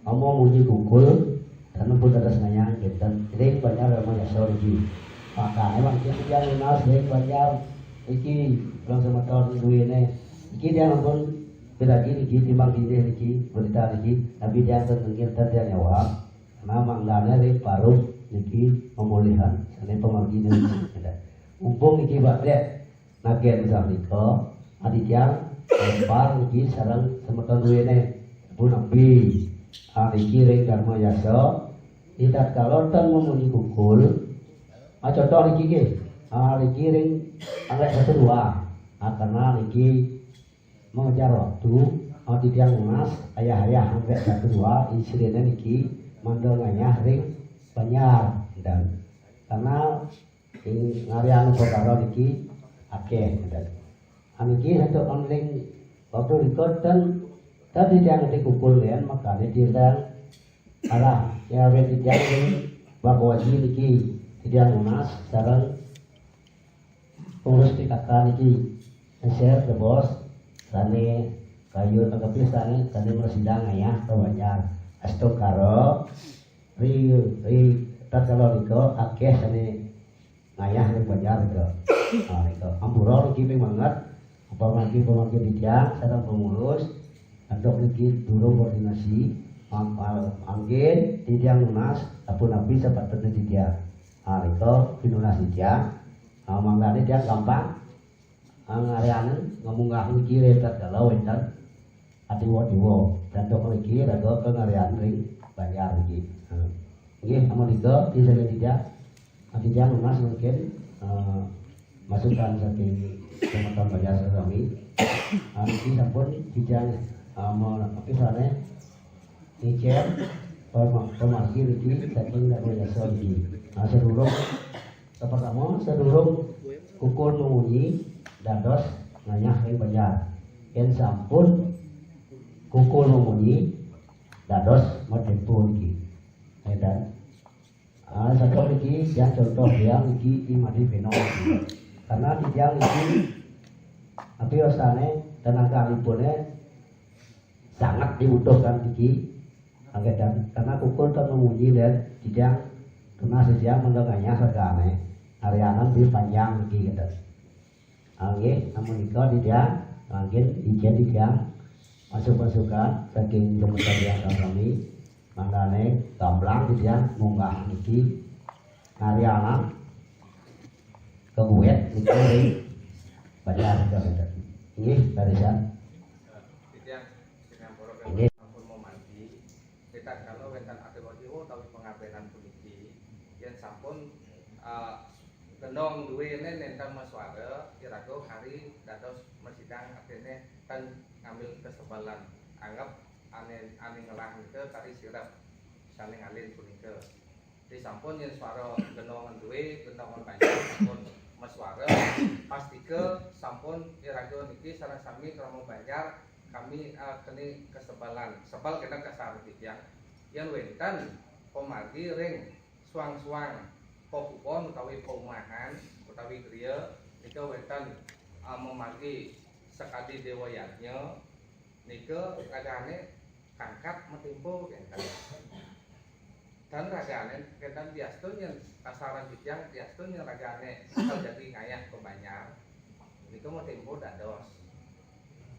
ama munyi kukul, ten pun dados ngayah, gitu. Ring banjar ama yasa niki. Makane mangkin titiang nunas ring banjar iki, bilang semeton duwene. Iki tiang ampun bedagi niki timbang dini niki, berita niki. Tapi tiang ten nengil, ten tiang nyawab. Nah, mangdane ring paruh niki pemulihan, sane pemargine niki. Mumpung niki badhe nagen sapunika, aditya lempar niki sareng semeton duwene. Punapi, ah, niki ring Dharma Yasa, ida kala ten memunyi kukul, ah, contoh niki nggih, ah, niki ring anggrek satu dua, ah, karena niki mengejar waktu, ah, titiang nunas, ayah-ayah anggrek satu dua, isine niki mandel ngayah ring banjar, dan karena ing ngarian perkara niki akeh, dan aniki satu onling waktu record dan tadi tiang ngetik kumpul, kan, makane titiang arah ya, titiang ring Bapak Waji niki titiang nunas sareng pengurus P K K niki, share ke bos, sane kayu tekepi sane, sane mrasidang ngayah ke banjar. Astungkara, ri, ri, tatkala nika akeh sane ngayah ring banjar nika. Ah, nika. Ampura niki ping banget, pamangkin-pamangkin titiang, sareng pengurus, antuk niki durung koordinasi, mang-, mang-, mangkin titiang nunas, sapunapi sapatutne titiang. Ah, nika pinunas titiang. Ah, mangdane tiang gampang, ah, ngarianin, ngemunggah niki ring tatkala wénten adiwa-diwa. Dados mriki raga pangarian ring banjar niki. Ah, nggih, amun nika, bisa titiang. Titiang nunas mungkin, ah, masukan saking semeton banjar sami. Ah, niki sampun titiang, ah, mau, apa istilahnya, ngicen pema-, pemargi niki saking Dharma Yasa niki. Nah, sedurung, pertama, sedurung kukul memunyi dados ngayah ring banjar. Yen sampun kukul memunyi dados matempo niki. Ngénten. Ah, sato niki yang contoh yang niki imadi beno. Karena titiang niki, tapi rasane tenaga lipune sangat dibutuhkan niki. Oke, dan karena kukur kan memuji dan titiang tunas titiang mendengarnya segane. Arianan di panjang niki gitu. Nggih, namun nika titiang mangkin ijen titiang masuk-masukan saking jemputan titiang sami, mangdane gamblang titiang munggah niki ngarianan kebuet niki ring Banjar Galuda. Nggih, barisan. Titiang sinampura. Nggih. Sampun memanti, kita kalau wenten ati wadiwo utawi pangabenan puniki, yen sampun, eh, gendong duwene nenten maswara, iraga kari dados masidang atine ten ngambil kesebelan. Anggap ane, ane ngelah nika kari sirep sane ngalin punika. Disampun yen swara gendongan duwe, gendongan banjar sampun maswara, pastika sampun iraga niki sareng sami krama banjar kami, eh, keni kesebelan. Sebel kena kasar titiang. Yen wenten pamargi ring suang-suang papupuon utawi paumahan utawi griya nika wenten, eh, mamargi sakadi dewa yadnya nika ragane kangkat matimpo kenten. Dan ragane kenten diastun yen kasaran titiang diastun yen ragane terjadi ngayah ka banjar. Nika matimpo dados.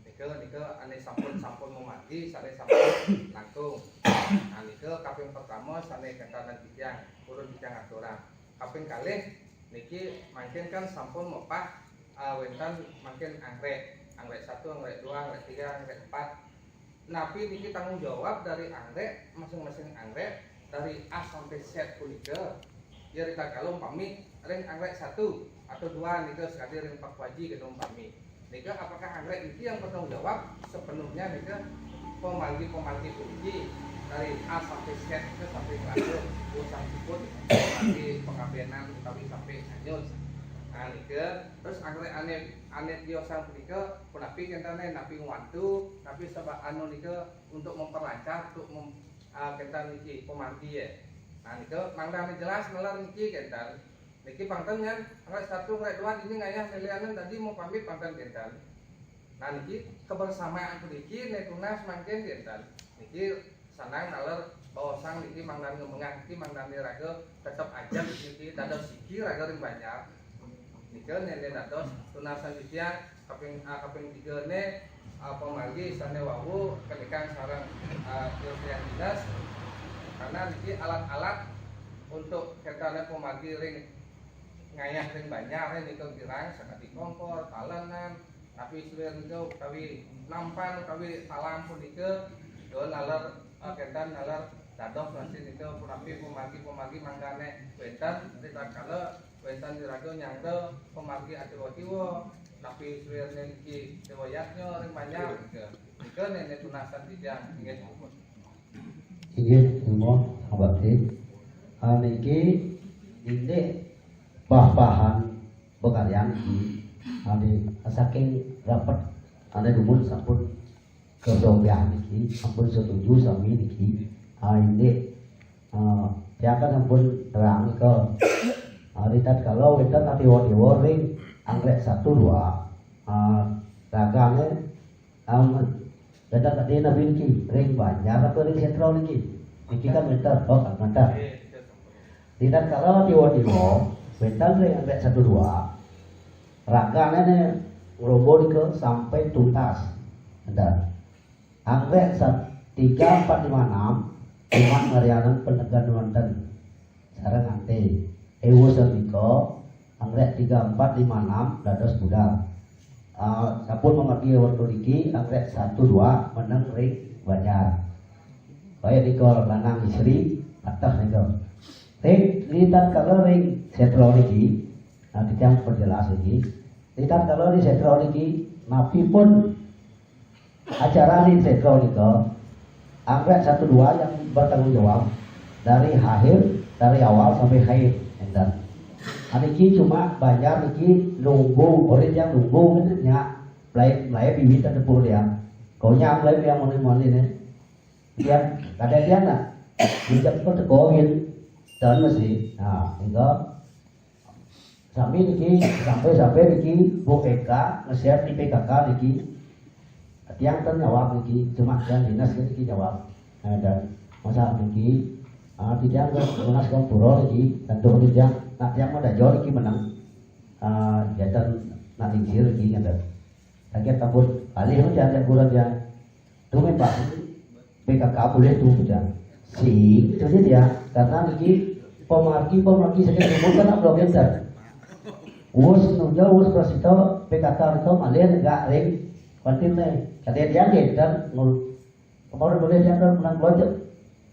Nika, nika ane sampun, sampun mamargi, sane sampun langkung. Nah, nika kaping pertama sane kenten titiang, purun titiang aturang. Kaping kalih niki mangkin kan sampun mepah, ah, wenten mangkin anggrek. Anggrek satu, anggrek dua, anggrek tiga, anggrek empat. Napi niki tanggung jawab dari anggrek, masing-masing anggrek, dari A sampai Z punika? Ya, ritatkala umpami ring anggrek satu atau dua nika sekadi ring Pak Waji kena umpami. Nika apakah anggrek niki yang bertanggung jawab sepenuhnya nika pamargi-pamargi puniki dari A sampai Z nika sampai ngelantur urusan siput pamargi pangabenan utawi sampai hanyut. Nah, nika terus anggrek ane, ane tiosan punika punapi kentane, napi ngwantu, napi sebab anu nika untuk memperlancar, untuk mem-, ah, kenten niki pamargi ya. Nah, nika mangdane jelas naler niki kenten. Niki pangten nyan, anggrek satu, anggrek dua, dini ngayah milianan tadi mau pamit pangten kenten. Nah, niki kebersamaan puniki ne tunas mangkin kenten. Niki sanang naler baosang niki mangdan ngemengah niki mangdan raga tetep ajeg niki dados siki raga ring banjar. Nika nene dados tunasan titiang kaping, ah, kaping tiga ne, ah, pamargi sane wau kenikang sareng, ah, Yosean Dinas. Karena niki alat-alat untuk kentane pamargi ring ngayah ring banjar nika girang sakadi kompor, talenan, tapi suwir nika utawi nampan utawi talam punika, nika naler, eh, kenten naler dados nasi nika punapi pamargi-pamargi mangdane wenten ritatkala wenten iraga nyanggra pamargi atiwa-tiwa, tapi suwirne niki dewa yadnya ring banjar nika. Nika nene tunasan titiang, inggih. Inggih, nuwun, Abah Bhante. Ah, niki indik bah-bahan bekaryan niki, ane saking rapet ane dumun sampun kesobyah niki, sampun setuju sami niki. Ah, indik, ah, tiang kan sampun terang ke, ah, ritatkala wenten atiwa-tiwa ring anggrek satu dua, ah, ragane Am, dadak tadi nabi niki, ring banjar apa ring sentral niki? Niki kan menter, oh kan menter. Ritatkala tiwa-tiwa, wenten ring anggrek satu dua, ragane ne ngrombo nika sampai tuntas. Enten. Anggrek sat-, tiga, empat, lima, enam, cuma ngarianan penegen wenten. Sareng ante. Ewu sanika, anggrek tiga, empat, lima, enam, dados budal. Ah, sampun mamargi wektu niki, anggrek satu dua meneng ring banjar. Kaya nika lanang istri, pateh nika. Ring, ritatkala ring sentral niki, nah, titiang perjelas niki. Ritatkala ring sentral niki, napi pun acara ring sentral nika, anggrek satu dua yang bertanggung jawab dari akhir, dari awal sampai akhir, enten. Aniki cuma banjar niki nunggu, orang yang nunggu nya, mulai, mulai biwit ada pun dia. Kau nya mulai yang mana-mana ni. Dia, kada dia nak. Dijemput ke Covid. Ten mesti. Nah, hingga sami niki, sampai-sampai niki Bu Eka nge-share di P K K niki. Tiang ten nyawab niki, cuma tiang dinas niki nyawab. Nah, dan masa niki, ah, tiang ke lunas kompuro niki, tentu tiang, nak tiang mau dajo niki menang. Ah, ya ten nak lingsir niki ngeten. Lagi kabut alih macam dia kurang dia. Tu memang B K K boleh tu macam. Sing tu je dia. Karena niki pemargi, pemargi sakit umur kan belum pinter. Us nunjau, us prasito B K K itu malih negak ring kuantin ni. Kada dia pinter ngul. Kemarin boleh dia kan menang belanja.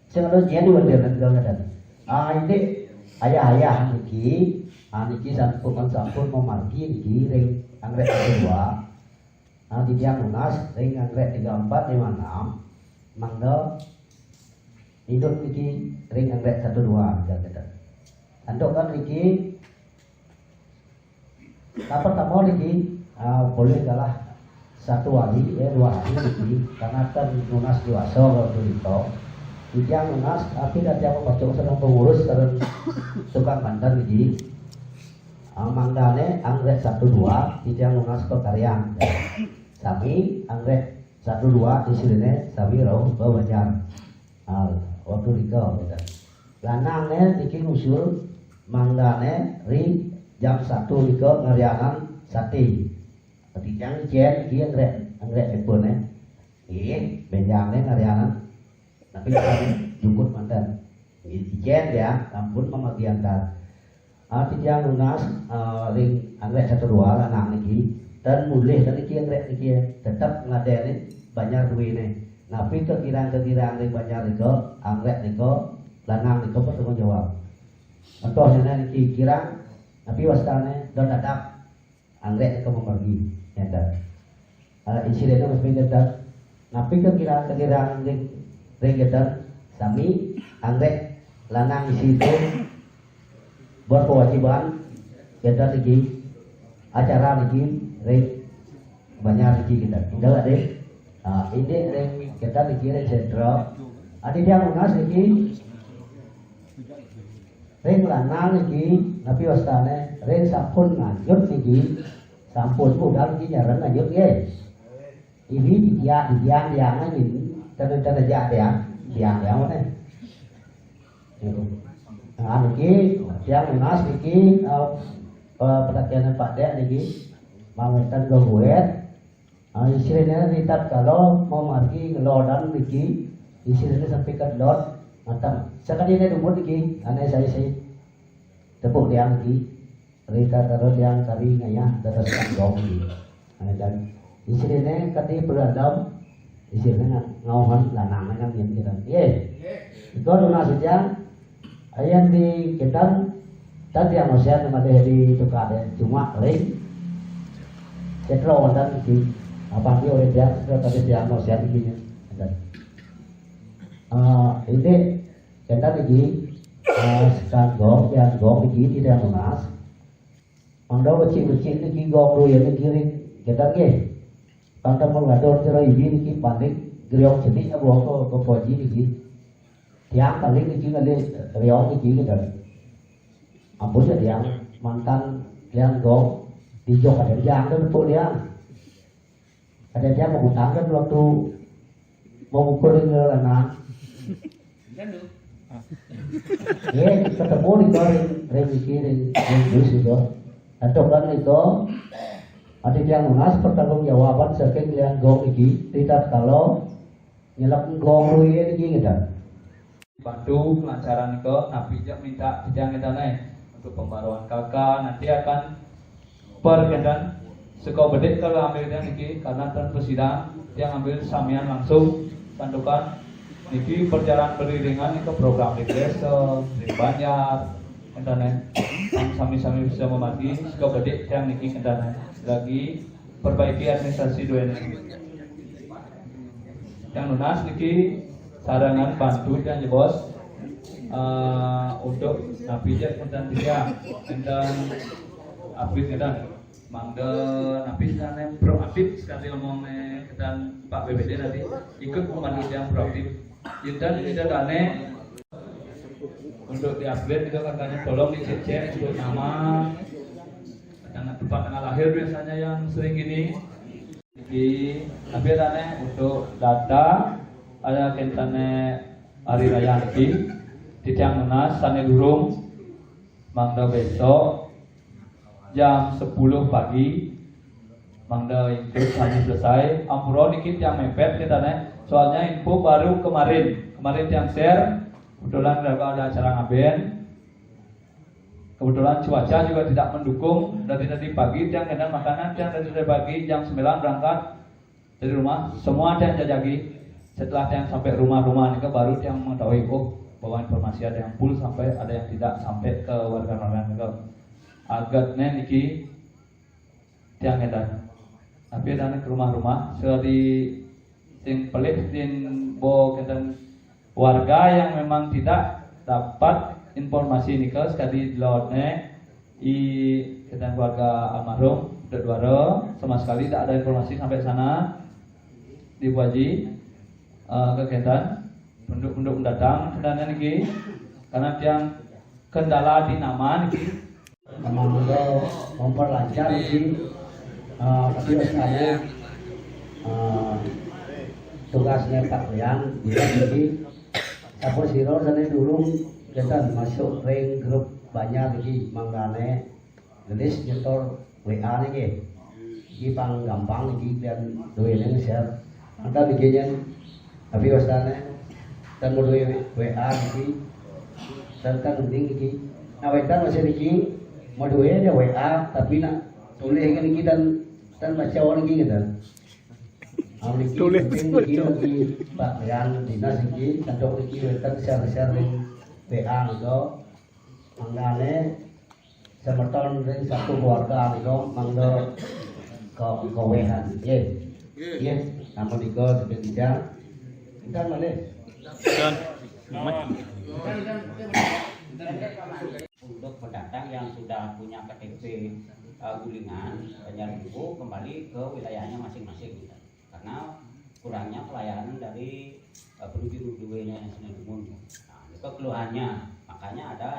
Sing ada jadi wajar dan segala macam. Ah, ini ayah-ayah niki, ah, niki sampun, sampun memargi niki ring anggrek kedua. Nah, titiang nunas ring anggrek tiga empat lima enam, mangda induk niki ring anggrek satu dua, misalnya. Antuk kan niki, nah, pertama niki, ah, boleh kalah satu hari, ya, dua hari niki, karena kan nunas dewasa kalau itu. Titiang nunas, tapi dah tiang pacung sareng pengurus, sareng tukang mantan niki. Ah, mangdane anggrek satu dua, titiang nunas pakaryan. Sami anggrek satu dua isine sami rauh ka banjar. Ah, waktu rika, gitu. Lanangne niki ngusul mangdane ri jam satu rika ngaryanan sate. Titiang icen niki anggrek, anggrek ipune. Nggih, benjangne ngaryanan. Tapi jukut manten. Nggih, icen ya, ampun mamagian tan. Ah, titiang nunas, ah, ring anggrek satu dua lanang niki, dan mulih kan niki anggrek niki, tetep ngadene banjar duwene. Napi kekirang-kekirang ring banjar nika, anggrek nika, lanang nika bertanggung jawab. Contohnya niki kirang, napi wastane, don dadap, anggrek nika memergi, ngeten. Ah, insidene mesti ngeten. Napi kekirang-kekirang ring, ring ngeten, sami anggrek lanang isi itu berkewajiban ngeten niki, acara niki ring banjar niki ngeten. Indah, Dik? Ah, ini ring ngeten niki ring sentral. Adi dia nunas niki ring lanang niki, napi wastane, ring sampun nganjut niki, sampun budal niki nyareng nganjut nggih. Ini dia, dia, dia nganjut, tanda-tanda dia, dia, dia, dia mana? Nah, niki, tiang nunas niki, eh, eh, perhatian Pak Dek niki, mangwetan gabuet, ah, isine di tatkala mamargi ngelodan niki, isine sampai ke lot, matang. Sakadi ne dumut niki, ane saya sih, tepuk tiang niki. Rita karo tiang kari ngayah dados kanggong di. Ane kan, isine kadi berandam, isine ngauhan lanang kan yen kita. Ye. Iko nunas tiang, ayan di kita, tadi yang usia nama deh di tukar deh, cuma ring. Setra wonten di, apa di oleh tiang, setra tadi tiang usia di sini. Ah, ini kita di, ah, sekarang gong, tiang gong di, di tiang nunas. Mangda becik-becik niki gong ruyen niki ring kita nggih. Pantang mengador cara ibi niki panik griong cenik abuh ke, ke poji niki. Tiang paling niki ngalih riong niki kita. Ampun ya tiang mantan tiang gong dijok ada tiang tu tepuk tiang. Ada dia mau utang kan waktu mau ukur dengan lanang. Eh, ketemu di ring, ring iki, ring, ring bus itu. Antuk kan itu, ada yang lunas pertanggungjawaban saking yang gong iki, tidak kalau nyelak gong ruye iki gitu. Bantu kelancaran ke, napi jak minta titiang ngedane untuk pembaruan K K nanti akan per kenten. Seko bedik kalau ambil tiang niki karena ten persidangan tiang ambil samian langsung santukan niki perjalanan beriringan ke program di desa, di banjar, kentane. Sami-sami bisa memati, seko bedik tiang niki kentane. Lagi perbaiki administrasi dua ini. Yang lunas niki sarangan bantu yang jebos, eh, untuk napi je kenten tiga, kenten apit kenten. Mangga napi kenten proaktif sekali omong ne kenten Pak B P D tadi ikut membantu yang proaktif. Kenten kita dane. Untuk di-upgrade juga katanya, tolong dicek-cek untuk nama, karena tempat tanggal lahir biasanya yang sering gini. Di, tapi ada nih untuk data, ada kaitannya hari raya lagi. Titiang nunas sané durung, mangda besok jam sepuluh pagi, mangda ingkut sané selesai. Ampura niki tiang mepet kaitannya, soalnya info baru kemarin. Kemarin tiang share, kebetulan ada acara ngaben. Kebetulan cuaca juga tidak mendukung. Dari tadi pagi tiang kadang makanan, tiang dari tadi pagi jam sembilan berangkat dari rumah. Semua tiang jajagi. Setelah tiang sampai rumah-rumah nika, baru tiang mengetahui, oh, bahwa informasi ada yang full sampai, ada yang tidak sampai ke warga-warga nika. Agatnya niki tiang édan. Tapi datang ke rumah-rumah, sekali sing pelih, sing bo kenten warga yang memang tidak dapat informasi nika, sekali lautnya i kenten keluarga almarhum Dek Duara, sama sekali tidak ada informasi sampai sana di Bu Haji. Eh, kegiatan penduduk-penduduk mendatang sebenarnya niki, karena tiang kendala di nama niki. Memang untuk memperlancar niki, eh, tapi sebenarnya, eh, tugasnya Pak Rian, dia jadi siapa siro sana dulu kita masuk ring grup banyak lagi, manggane gelis nyetor W A nih nggih. Iki pang gampang iki, dan duwene share. Mantap iki nyen. Tapi wastane dan mau duwe W A iki. Dan kan mending iki. Nah, wetan masih iki mau duwe W A, tapi nak tulis kan iki dan, dan baca orang iki gitu. Tulis iki lagi Pak Rian dinas iki, tentu iki wetan share-share ning W A gitu. Mangkane semeton ring satu keluarga nika mangga ka-, kawehan. Nggih. Nggih, sampun nika sedemikian. Entar malih. Dan untuk pendatang yang sudah punya K T P, eh, Gulingan, Banjarminggu, kembali ke wilayahnya masing-masing. Karena kurangnya pelayanan dari, eh, penunjuk duwene sing dumun. Nah, itu keluhannya. Makanya ada,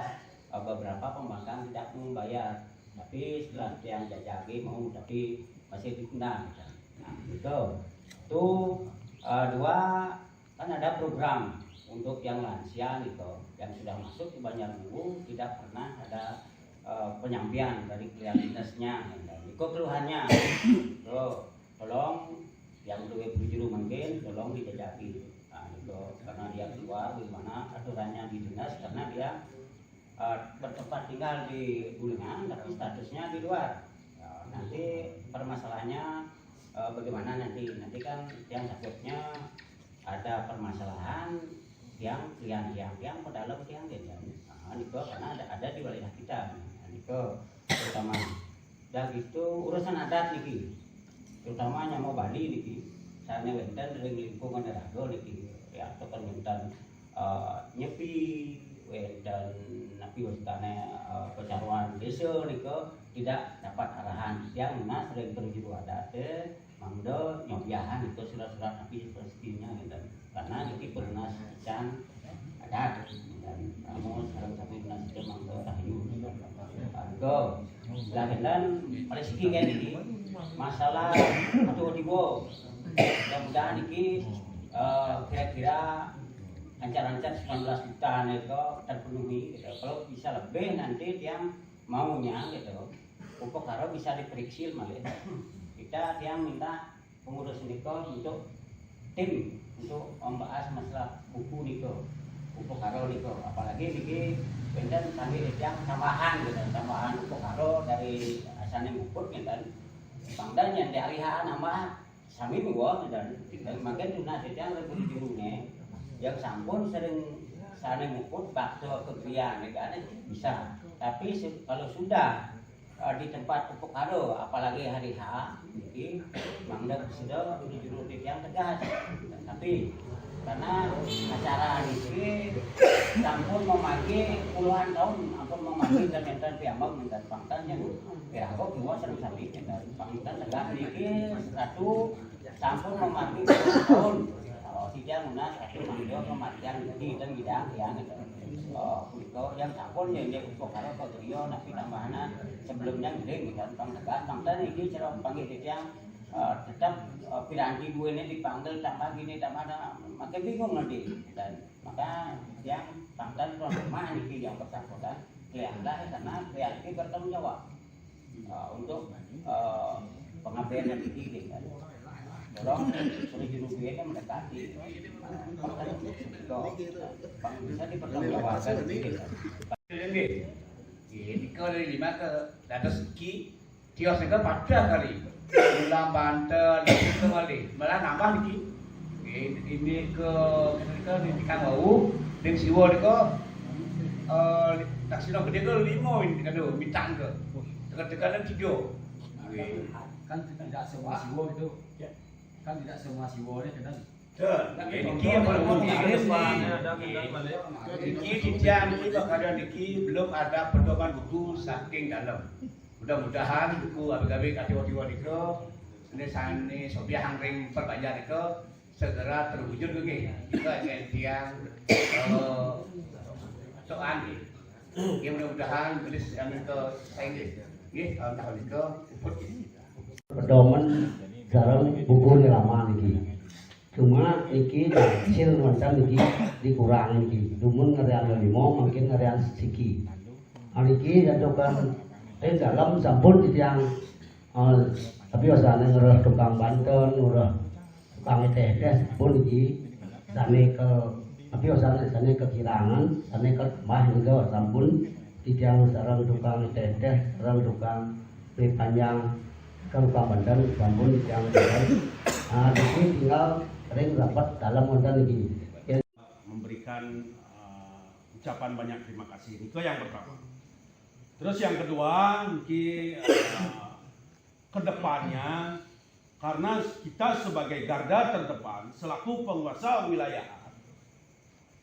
eh, beberapa pembangkang tidak membayar. Tapi setelah tiang jajagi mau, tapi masih ditunda, gitu. Nah, itu. Itu, eh, dua, kan ada program untuk yang lansia gitu, yang sudah masuk di Banjarminggu tidak pernah ada, eh, penyampaian dari pihak dinasnya. Dan itu keluhannya. Tuh, tolong yang duwe bujuru mungkin tolong dijajaki. Nah, itu karena dia keluar, bagaimana aturannya di dinas, karena dia, eh, bertempat tinggal di Gulingan tapi statusnya di luar. Ya, nanti permasalahannya, eh, bagaimana nanti? Nanti kan yang takutnya ada permasalahan yang, yang, yang, yang ke dalam, yang, yang, nah, itu karena ada, ada di wilayah kita. Nah, itu pertama. Dan itu urusan adat niki, terutama nyama Bali niki, sane wenten ring lingkungan raga niki, ya, atau kan wenten, eh, nyepi, wenten napi wastane, eh, pecaruan desa nika tidak dapat arahan. Yang nunas ring penunjuk adat, eh, mangda nyobiahang nika surat-surat napi sepertinya, ngenten. Karena niki penunas ican adat, dan kamu sekarang tapi nunas itu mangga rahayu. Mangga. Lah, dan paling siki kan ini masalah atur diwa. Mudah-mudahan niki, eh, kira-kira ancar-ancar sembilan belas juta itu terpenuhi gitu. Kalau bisa lebih nanti tiang maunya gitu, upakara bisa diperiksil malih. Kita tiang minta pengurus nika untuk tim untuk membahas masalah buku nika, upakara nika. Apalagi niki wenten kami tiang tambahan gitu, tambahan upakara dari asane muput ngenten. Pangdan yang diarihaan nambah sami nuwun dan mangkin tunas tiang ring jurune yang sampun sering sane muput bakso kegrian, ya kan, bisa. Tapi su-, kalau sudah, eh, di tempat upakara, apalagi hari H, niki mangda sida juru tiang tegas. Tapi karena acara niki sampun memargi puluhan tahun, ampun memargi dan enten piambak, enten pangkat yang piraga kiwa sering sami, enten pangkat tegas niki satu sampun memargi puluhan tahun. Oh, Titiang nunas, tapi mangda kematian niki ten bidang tiang gitu. Oh, punika yang sampun ya nggih utuh karo Pak Griya, tapi tambahana sebelumnya nggih gitu, tentang tegas, tentang ini cerah panggih titiang, eh, tetap, eh, piranti duene dipanggil tambah gini, tambah ada, makin bingung nanti. Dan maka yang tentang rumah niki yang bersangkutan, kelihatan karena kelihatan bertanggung jawab. Ah, untuk, eh, pengabdian yang tinggi, kan. Dorong, suruh juru duit kan mendekati. Nah, kan, itu, Bang, bisa dipertanggungjawabkan, gitu. Nggih. Nggih, nika dari lima ke dados iki, tios nika padha kali. Ulam banten, nika malih. Malah nambah niki. Nggih, ini ke, nika niki kang wau, ning siwa nika, eh, taksina gedhe ke lima ini, nika lho, mitang ke. Teka-tekane tiga. Nggih. Kan tidak semua siwa itu, kan tidak semua siwa ini kan. Betul. Nggih, niki yang perlu diingat, niki. Niki titiang niki bakal niki belum ada pedoman buku saking dalam. Mudah-mudahan buku abik-abik katiwa-tiwa nika, ini sane sobiahang ring perbanjar nika segera terwujud nggih. Nika yen tiang, eh, doan nggih. Nggih, mudah-mudahan gelis anu ke sainggih. Nggih, tahun-tahun nika puput nggih. Pedoman sareng buku nirama niki. Cuma niki hasil wonten niki dikurang niki. Dumun ngerian lima, mungkin ngerian siki. Niki santukan ing dalem sampun titiang, eh, tapi wasane ngeroh tukang banten, ngeroh tukang teh-teh sampun niki. Sane ke, tapi wasane sane kekirangan, sane ke mah nika sampun titiang sareng tukang teh-teh, sareng tukang kue panjang, tukang banten sampun titiang sareng. Ah, niki tinggal ring rapat dalem wonten niki. Memberikan, eh, ucapan banyak terima kasih. Nika yang pertama. Terus yang kedua, niki, eh, ke depannya, karena kita sebagai garda terdepan selaku penguasa wilayah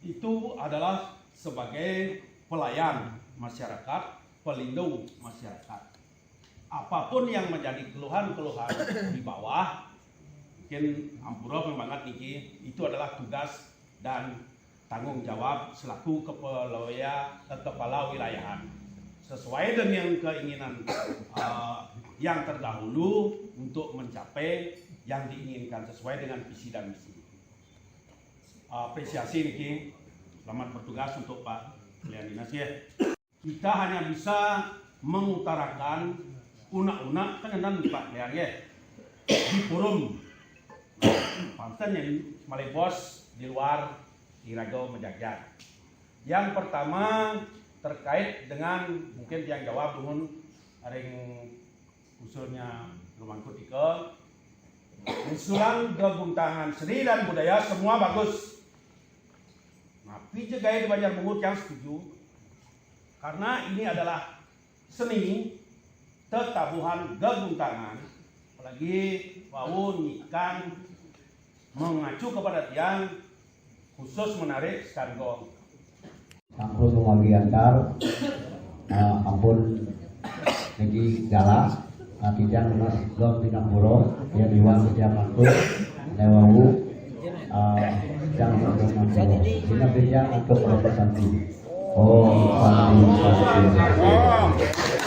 itu adalah sebagai pelayan masyarakat, pelindung masyarakat. Apapun yang menjadi keluhan-keluhan di bawah, mungkin ampura banget niki, itu adalah tugas dan tanggung jawab selaku kepala, eh, kepala wilayahan. Sesuai dengan keinginan, eh, yang terdahulu untuk mencapai yang diinginkan sesuai dengan visi dan misi. Apresiasi niki, selamat bertugas untuk Pak Kalian Dinas ya. Kita hanya bisa mengutarakan unek-unek kan enten Pak Kalian ya. Di forum. Panten yang malebos di luar iraga majagjag. Yang pertama terkait dengan mungkin yang jawab dumun ring usulnya Lumangkut ika, usulan gabuntangan seni dan budaya semua bagus. Napi jegaya di Banjar Bungut yang setuju? Karena ini adalah seni tetabuhan gabuntangan, apalagi wau nyikan mengacu kepada tiang khusus menarik skangkong. Sampun memargi antar, eh, ampun niki galah, eh, titiang nunas gong pinampura, yang iwang titiang mantuk, lewawu, eh, titiang mantuk mantuk. Dina titiang antuk Rama Santi. Om Santi, Santi, Santi.